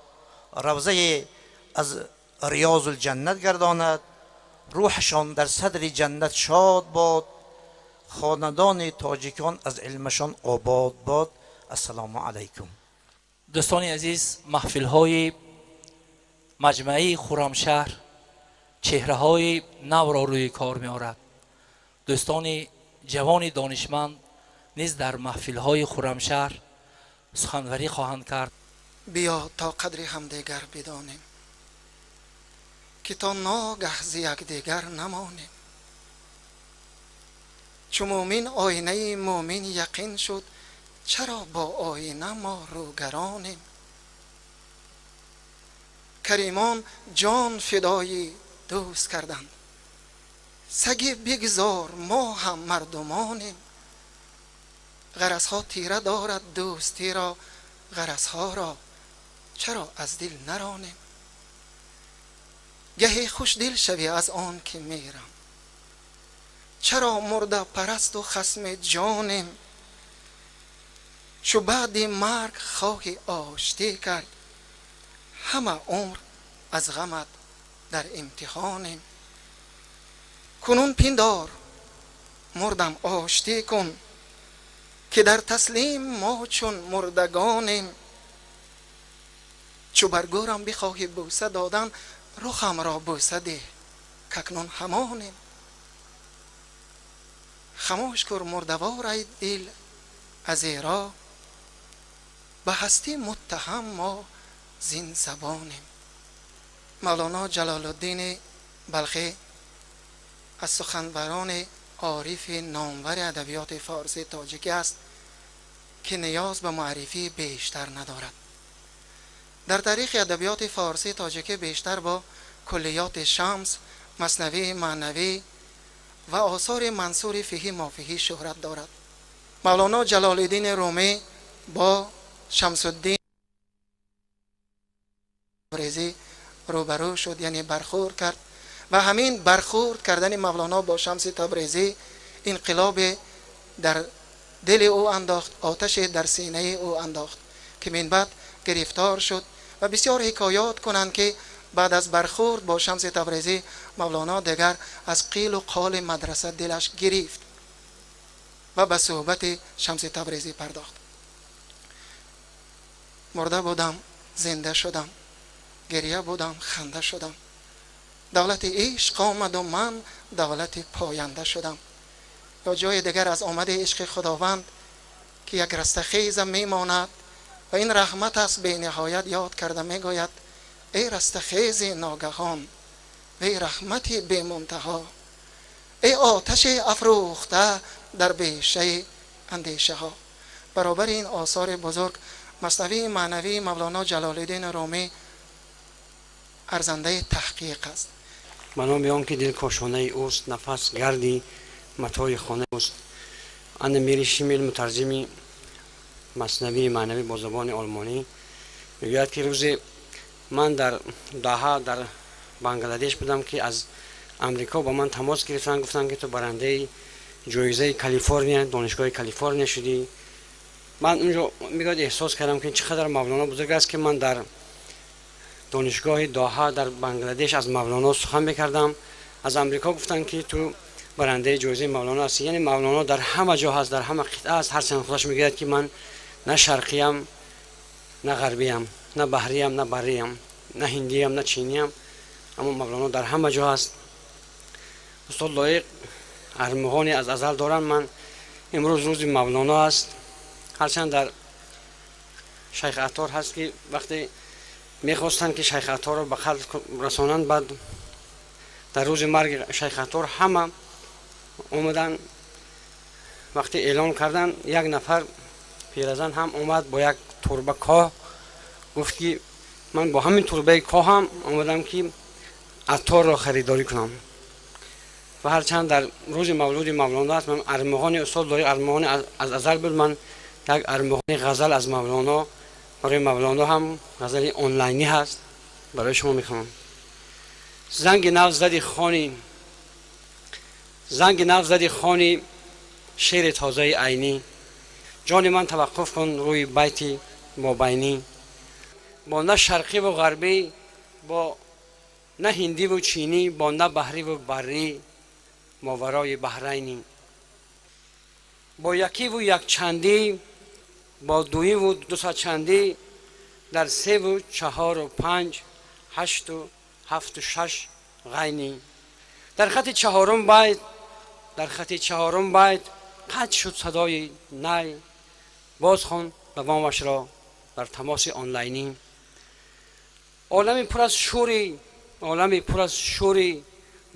равзаи аз риёзулҷаннат гардонад, рӯҳашон дар садри ҷаннат шод бод, хонадони тоҷикон аз илмашон обод бод. Ассалому алайкум. Дӯстони азиз, маҳфилҳои маҷмаи Хуррамшаҳр чеҳраҳои навро рӯи кор меорад. Дӯстони ҷавони донишманд низ дар маҳфилҳои Хуррамшаҳр суханварӣ хоҳанд кард. Биё то қадри ҳамдигар бидонем, ки то ногаҳ зи якдигар намонем. Чу мӯмин оинаи мӯмин яқин шуд, чаро бо оина мо рӯгаронем? Каримон ҷон фидои дӯст карданд, саги бигзор мо ҳам мардумонем. Ғаразҳо тира дорад дӯстиро, ғаразҳоро чаро аз дил наронем? Гаҳе хушдил шавӣ аз он ки мерам, чаро мурда парасту хасми ҷонем? Чу баъди марг хоҳӣ оштӣ кард, ҳама умр аз ғамат дар имтиҳонем. Кунун пиндор мурдам оштӣ кун, ки дар таслим мо чун мурдагонем. Чу бар гӯрам бихоҳӣ бӯса додан, рухамро бӯса деҳ, какнун ҳамонем. Хамӯш кур мурдавор ай дил, азеро ба ҳастӣ муттаҳам мо зин забонем. Мавлоно Ҷалолуддини Балхӣ аз суханбарони орифи номвари адабиёти форсии тоҷикӣ аст, ки ниёз ба муаррифии бештар надорад. Дар таърихи адабиёти форсии тоҷикӣ бештар бо куллиёти Шамс, Маснавии маънавӣ ва осори мансури фиҳӣ мофиҳӣ шӯҳрат дорад. Мавлоно Ҷалолиддини Румӣ бо Шамсуддин Табрезӣ рӯбарӯ шуд, яъне бархӯрд кард ва ҳамин бархӯрд кардани Мавлоно бо Шамси Табрезӣ инқилобе дар дили ӯ андохт, оташе дар синаи ӯ андохт, ки минбаъд гирифтор шуд. Ва бисёр ҳикоят кунанд, ки баъд аз бархӯрд бо Шамси Табрезӣ Мавлоно дигар аз қилу қоли мадраса дилаш гирифт ва ба суҳбати Шамси Табрезӣ пардохт. Мурда будам, зинда шудам, гиря будам, ханда шудам, давлати ишқ омаду ман давлати поянда шудам. Ё ҷои дигар аз омади ишқи Худованд, ки як растахеза мемонад ва ин раҳмат аст бениҳоят, ёд карда мегӯяд: эй растахези ногаҳон, вей раҳмати бемунтаҳо, эй оташи афрӯхта дар бешаи андешаҳо. Баробари ин осори бузург, Маснавии маънавии Мавлоно Ҷалолиддини Румӣ арзандаи таҳқиқ аст. Ба номи он ки дилкошонаи ӯст, нафас гарди матои хонаи ӯст. Анна Мери Шимел, мутарҷими Маснавии маънавӣ бо забони олмонӣ, мегӯяд, ки рӯзе ман дар Даҳа дар Бангладеш будам, ки аз Амрико ба ман тамос гирифтанд, гуфтанд, ки ту барандаи ҷоизаи Калифорния, Донишгоҳи Калифорния шудӣ. Ман унҷо, мегӯяд, эҳсос кардам, ки чӣ қадар Мавлоно бузург аст, ки ман дар донишгоҳи Доҳа дар Бангладеш аз Мавлоно сухан мекардам, аз Амрико гуфтанд, ки ту барандаи ҷоизаи Мавлоно ҳастӣ. Яъне Мавлоно дар ҳама ҷо ҳаст, дар ҳама қитъа аст. Ҳарчанд худаш мегӯяд, ки ман на шарқиям, на ғарбиям, на баҳриям, на барриям, на ҳиндиям, на чиниям, аммо Мавлоно дар ҳама ҷо ҳаст. Устод Лоиқ армуғоне аз азал дорам ман. Имрӯз рӯзи Мавлоно аст. Ҳарчанд дар Шайх Аттор ҳаст, ки вақте мехостанд, ки Шайх Атторро ба қатл расонанд, баъд дар рӯзи марги Шайх Аттор ҳама омаданд. Вақте эълон карданд, як нафар пиразан ҳам омад бо як турба коҳ, гуфт, ки ман бо ҳамин турбаи коҳам омадам, ки Атторро харидорӣ кунам. Ва ҳарчанд дар рӯзи мавлуди Мавлоно аст, ман армуғони устод Лоиқ армуғони аз азал буд, ман як армуғони ғазал аз Мавлоно барои Мавлоно ҳам ғазали онлайнӣ ҳаст, барои шумо мехонам. Занги нав зади хони, занги нав зади хони шеъри тозаи Айнӣ, ҷони ман, таваққуф кун рӯи байти мобайнӣ. Бо на шарқиву ғарбӣ, бо на ҳиндиву чинӣ, бо на баҳриву баррӣ, моварои баҳрайнӣ, бо якиву якчандӣ, бо дуиву дусадчандӣ. Дар 3 ва 4 ва 5, 8 ва 7 ва 6 ғайнӣ. Дар хати чаҳорум байт, дар хати чаҳорум байт қатъ шуд садои най. Боз хон давомашро дар тамоси онлайнӣ. Олами пур аз шӯри, олами пур аз шӯри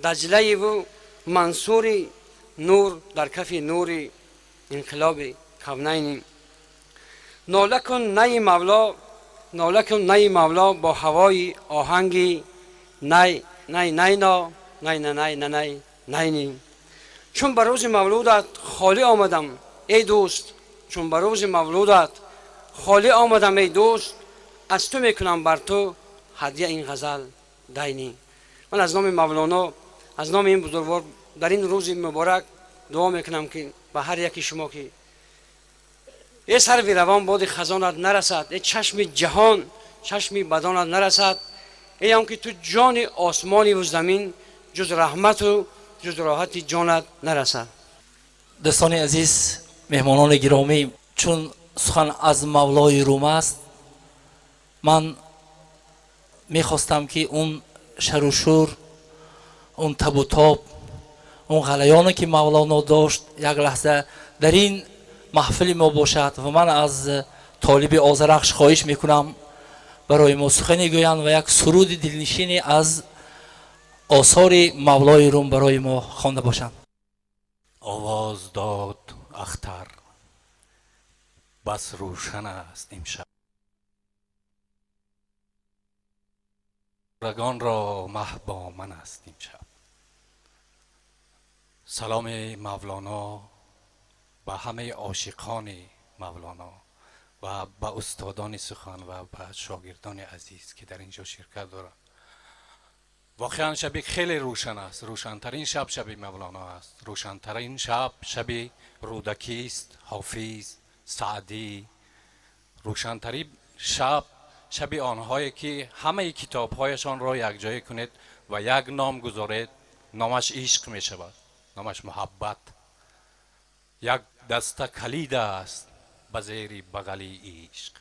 Даҷлаиву Мансури, нур дар кафи нури инқилоби кавнайнӣ. Нола кун найи Мавло, нола кун найи Мавло бо ҳавои оҳанги най най найно най най най най найнӣ. Чун ба рӯзи мавлудат холӣ омадам эй дӯст, чун ба рӯзи мавлудат холӣ омадам эй дӯст, аз ту мекунам бар ту ҳадия ин ғазал дайнӣ. Ман аз номи Мавлоно, аз номи ин бузургвор дар ин рӯзи муборак дуо мекунам, ки ба ҳар яки шумо ки эй сарви равон боди хазонат нарасад, эй чашми ҷаҳон чашми бадонат нарасад, эй он ки ту ҷони осмониву замин, ҷуз раҳмату ҷуз роҳати ҷонат нарасад. Дӯстони азиз, меҳмонони гиромӣ, чун сухан аз Мавлои Рум аст, ман мехостам, ки он шарушӯр, он табутоб, он ғалаёне ки Мавлоно дошт, як лаҳза дар ин маҳфили мо бошад ва ман аз Толиби Озарахш хоҳиш мекунам, барои мо сухане гӯянд ва як суруди дилнишине аз осори Мавлои Рум барои мо хонда бошанд. Овоз дод ахтар, бас рӯшан аст имшаб, рагонро маҳ бо ман аст имшаб. Саломи Мавлоно ба ҳамаи ошиқони Мавлоно ва ба устодони сухан ва ба шогирдони азиз, ки дар инҷо ширкат доранд. Воқеан шаби хеле рӯшан аст. Рӯшантарин шаб шаби Мавлоно аст. Рӯшантарин шаб шаби Рӯдакист, Ҳофиз, Саъдӣ. Рӯшантарин шаб шаби онҳое ки ҳамаи китобҳояшонро якҷоя кунед ва як ном гузоред, номаш ишқ мешавад, номаш муҳаббат. Як даста калид аст ба зери бағали ишқ,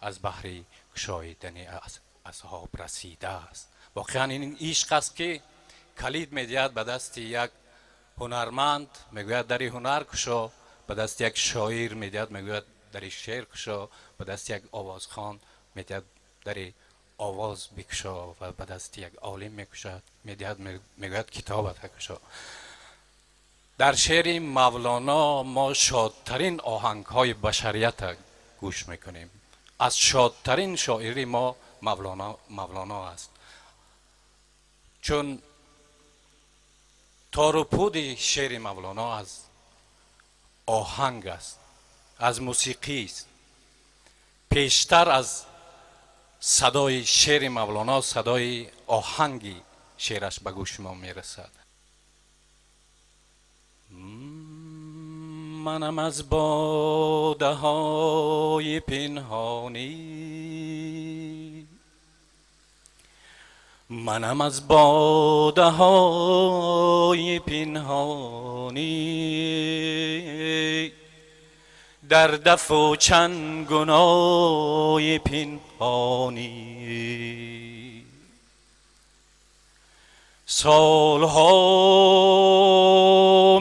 аз баҳри кушоидани асҳоб расидааст. Воқеан ин ишқ аст, ки калид медиҳад ба дасти як ҳунарманд, мегӯяд: дари ҳунар кушо. Ба дасти як шоир медиҳад, мегӯяд: дари шеър кушо. Ба дасти як овозхон медиҳад, дари овоз бикушо. Ва ба дасти як олим мекушад, медиҳад, мегӯяд: китобат кушо. Дар шеъри Мавлоно мо шодтарин оҳангҳои башарията гӯш мекунем. Аз шодтарин шоири мо Мавлоно аст, чун тору пуди шеъри Мавлоно аз оҳанг аст, аз мусиқист. Пештар аз садои шеъри Мавлоно садои оҳанги шеъраш ба гӯши мо мерасад. Манам аз бодаҳои пинҳонӣ, манам аз бодаҳои пинҳонӣ, дар дафу чанд гуноҳи пинҳонӣ. Солҳо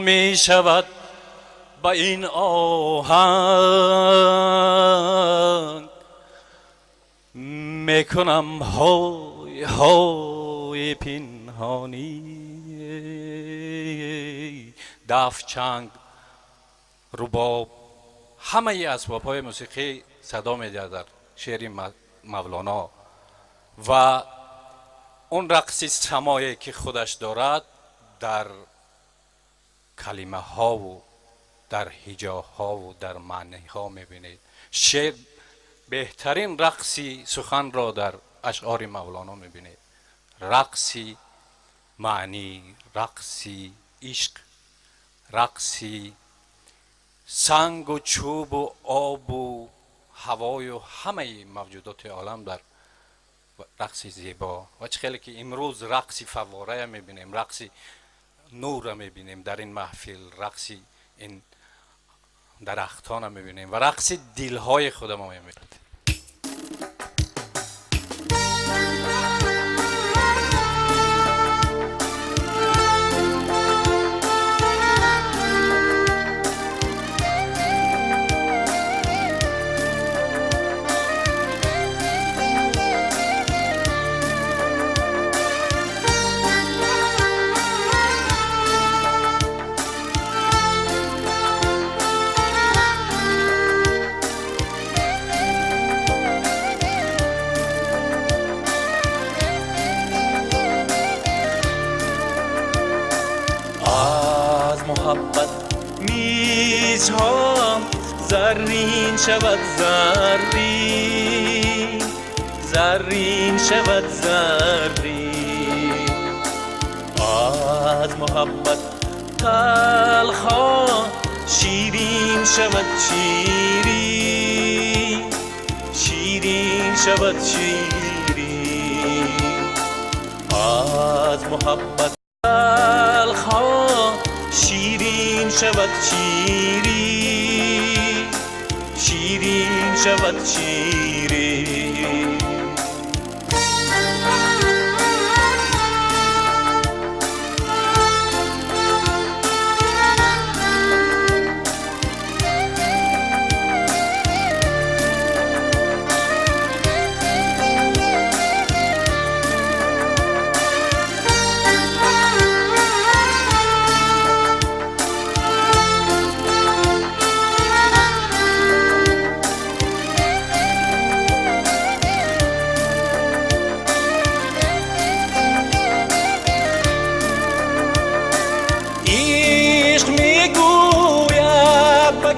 мешавад ба ин оҳанг мекунам ҳой ҳой пинҳонӣ. Даф, чанг, рубоб, ҳамаи асбобҳои мусиқӣ садо медиҳад дар шеъри Мавлоно ва он рақси самое ки худаш дорад дар калимаҳову дар ҳиҷоҳову дар маъниҳо мебинед. Шеър беҳтарин рақси суханро дар ашъори Мавлоно мебинед. Рақси маънӣ, рақси ишқ, рақси сангу чӯбу обу ҳавою ҳамаи мавҷудоти олам дар рақси зебо. Ва чӣ хеле ки имрӯз рақси фавворая мебинем, рақси нурра мебинем дар ин маҳфил, рақси ин дарахтона мебинем ва рақси дилҳои худамо мебинем. زرین شود زرین، زرین شود زرین. از محبت تلخا شیرین شود شیرین، شیرین شود شیرین. از محبت تلخا شیرین شود شیرین، شیرین شود شیرین.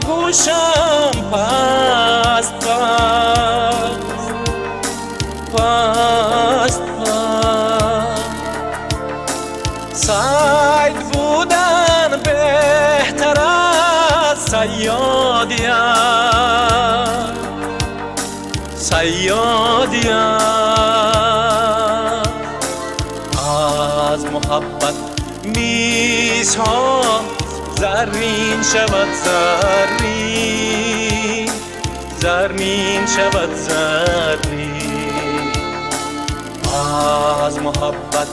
گوشم پست پست پست پست، صید بودن بهتر از صیادیم، صیادیم. از محبت میزها زرین شود زرین، زرین شود زرین. از محبت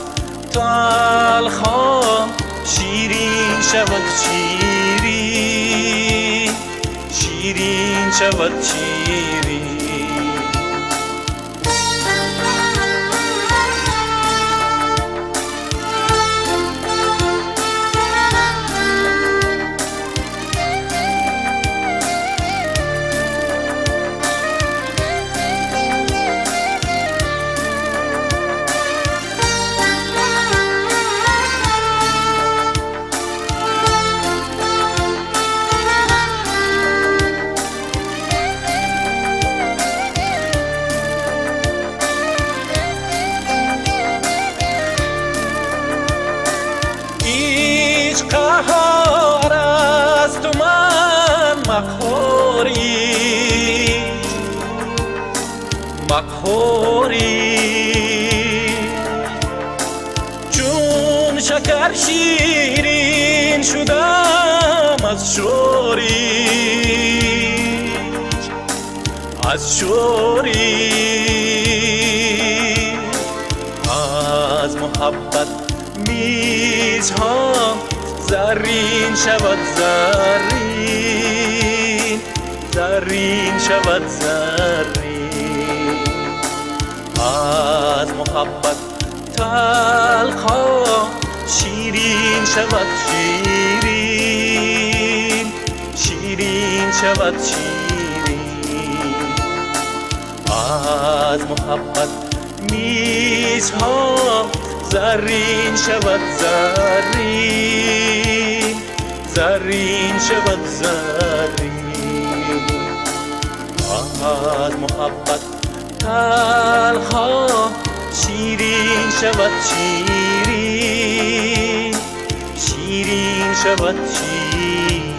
تلخا شیرین شود شیرین، شیرین شود شیرین. قهار است و من مقهوری، مقهوری. چون شکر شیرین شدم از شوری، از شوری. از محبت میزها زرین شود زرین، زرین شود زرین. از محبت تلخا شیرین شود شیرین، شیرین شود شیرین. از محبت میزها زرین شود زرین، زرین شود زرین. از محبت تلخا شیرین شود شیرین، شیرین شود شیرین.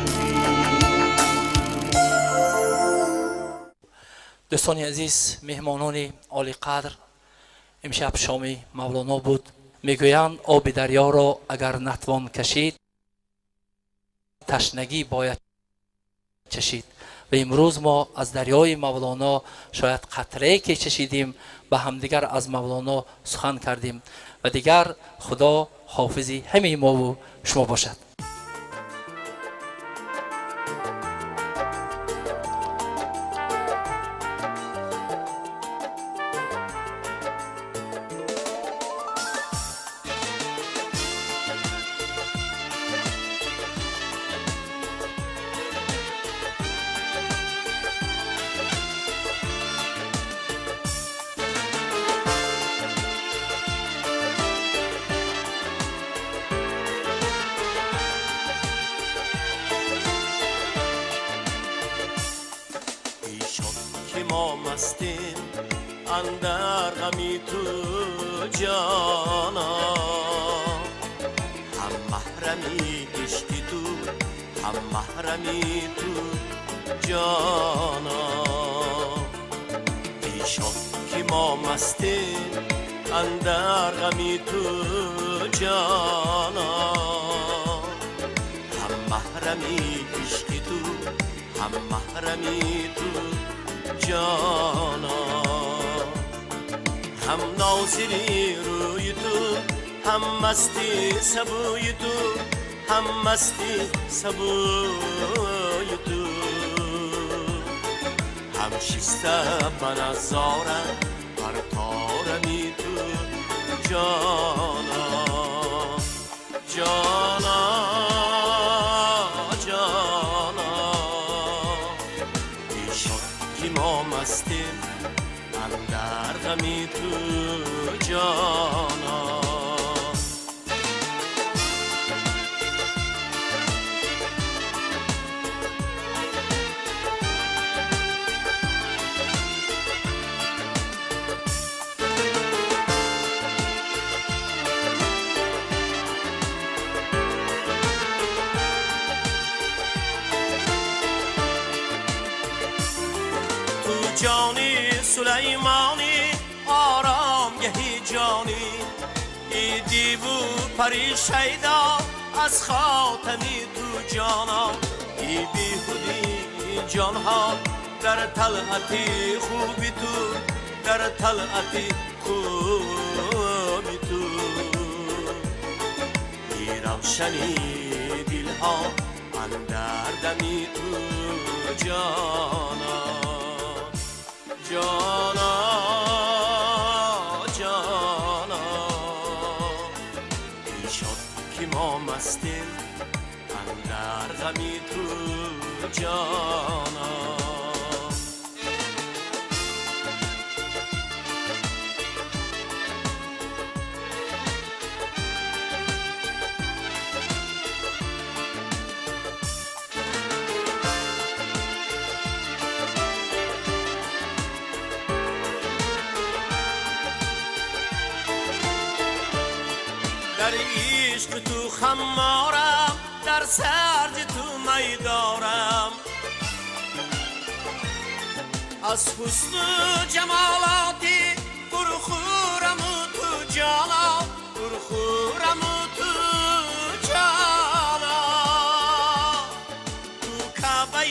دوستان عزیز، مهمانان عالی قدر، امشب شام مولانا بود. میگویند آب دریا را اگر نتوان کشید، تشنگی باید چشید. و امروز ما از دریای مولانا شاید قطره که چشیدیم، به همدیگر از مولانا سخن کردیم و دیگر خدا حافظی همه ما و شما باشد. شد که ما مستیم اندر غمی تو جانا. هم محرمی عشقی تو، هم محرمی تو جانا. ای شد که ما مستیم اندر غمی تو جانا. هم محرمی عشقی تو، هم محرمی تو جانا. هم ناظری روی تو، هم مستی سبوی تو، هم مستی سبوی تو. هم شسته به نظاره بر طارمی تو جانا. جانا جانا، ای شد که ما مستیم اندر غمی تو جانا. جانی سلیمانی آرامگهی جانی، ای دیو پری شیدا از خاتمی تو جانا. ای بیهودی جانها در طلعتی خوبی تو، در طلعتی خوبی تو. ای روشنی دلها اندر دمی تو جانا. جانا جانا، ای شد که ما مستیم اندر غمی تو جانا. در عشق تو خمارم، در سرد تو میدارم. از حسن و جمالاتی پرخورم تو جانا، پرخورم تو جانا. تو کعبه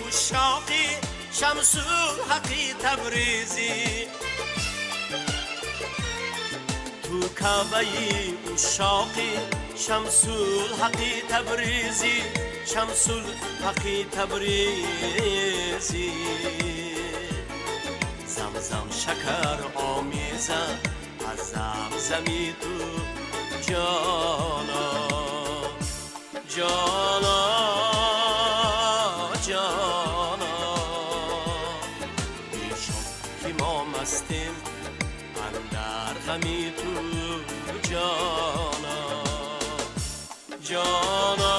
عشاقی شمس الحق تبریزی، تو کعبه عشاقی شمس الحق تبریزی، شمس الحق تبریزی. زمزم شکر آمیزم از زمزمی تو جانا. جانا جانا، ای شد که ما مستیم اندر غمی تو جانا. جانا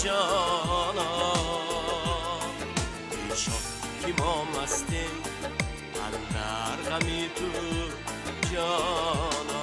جانا، ای شد که ما مستیم اندر غمی تو جانا.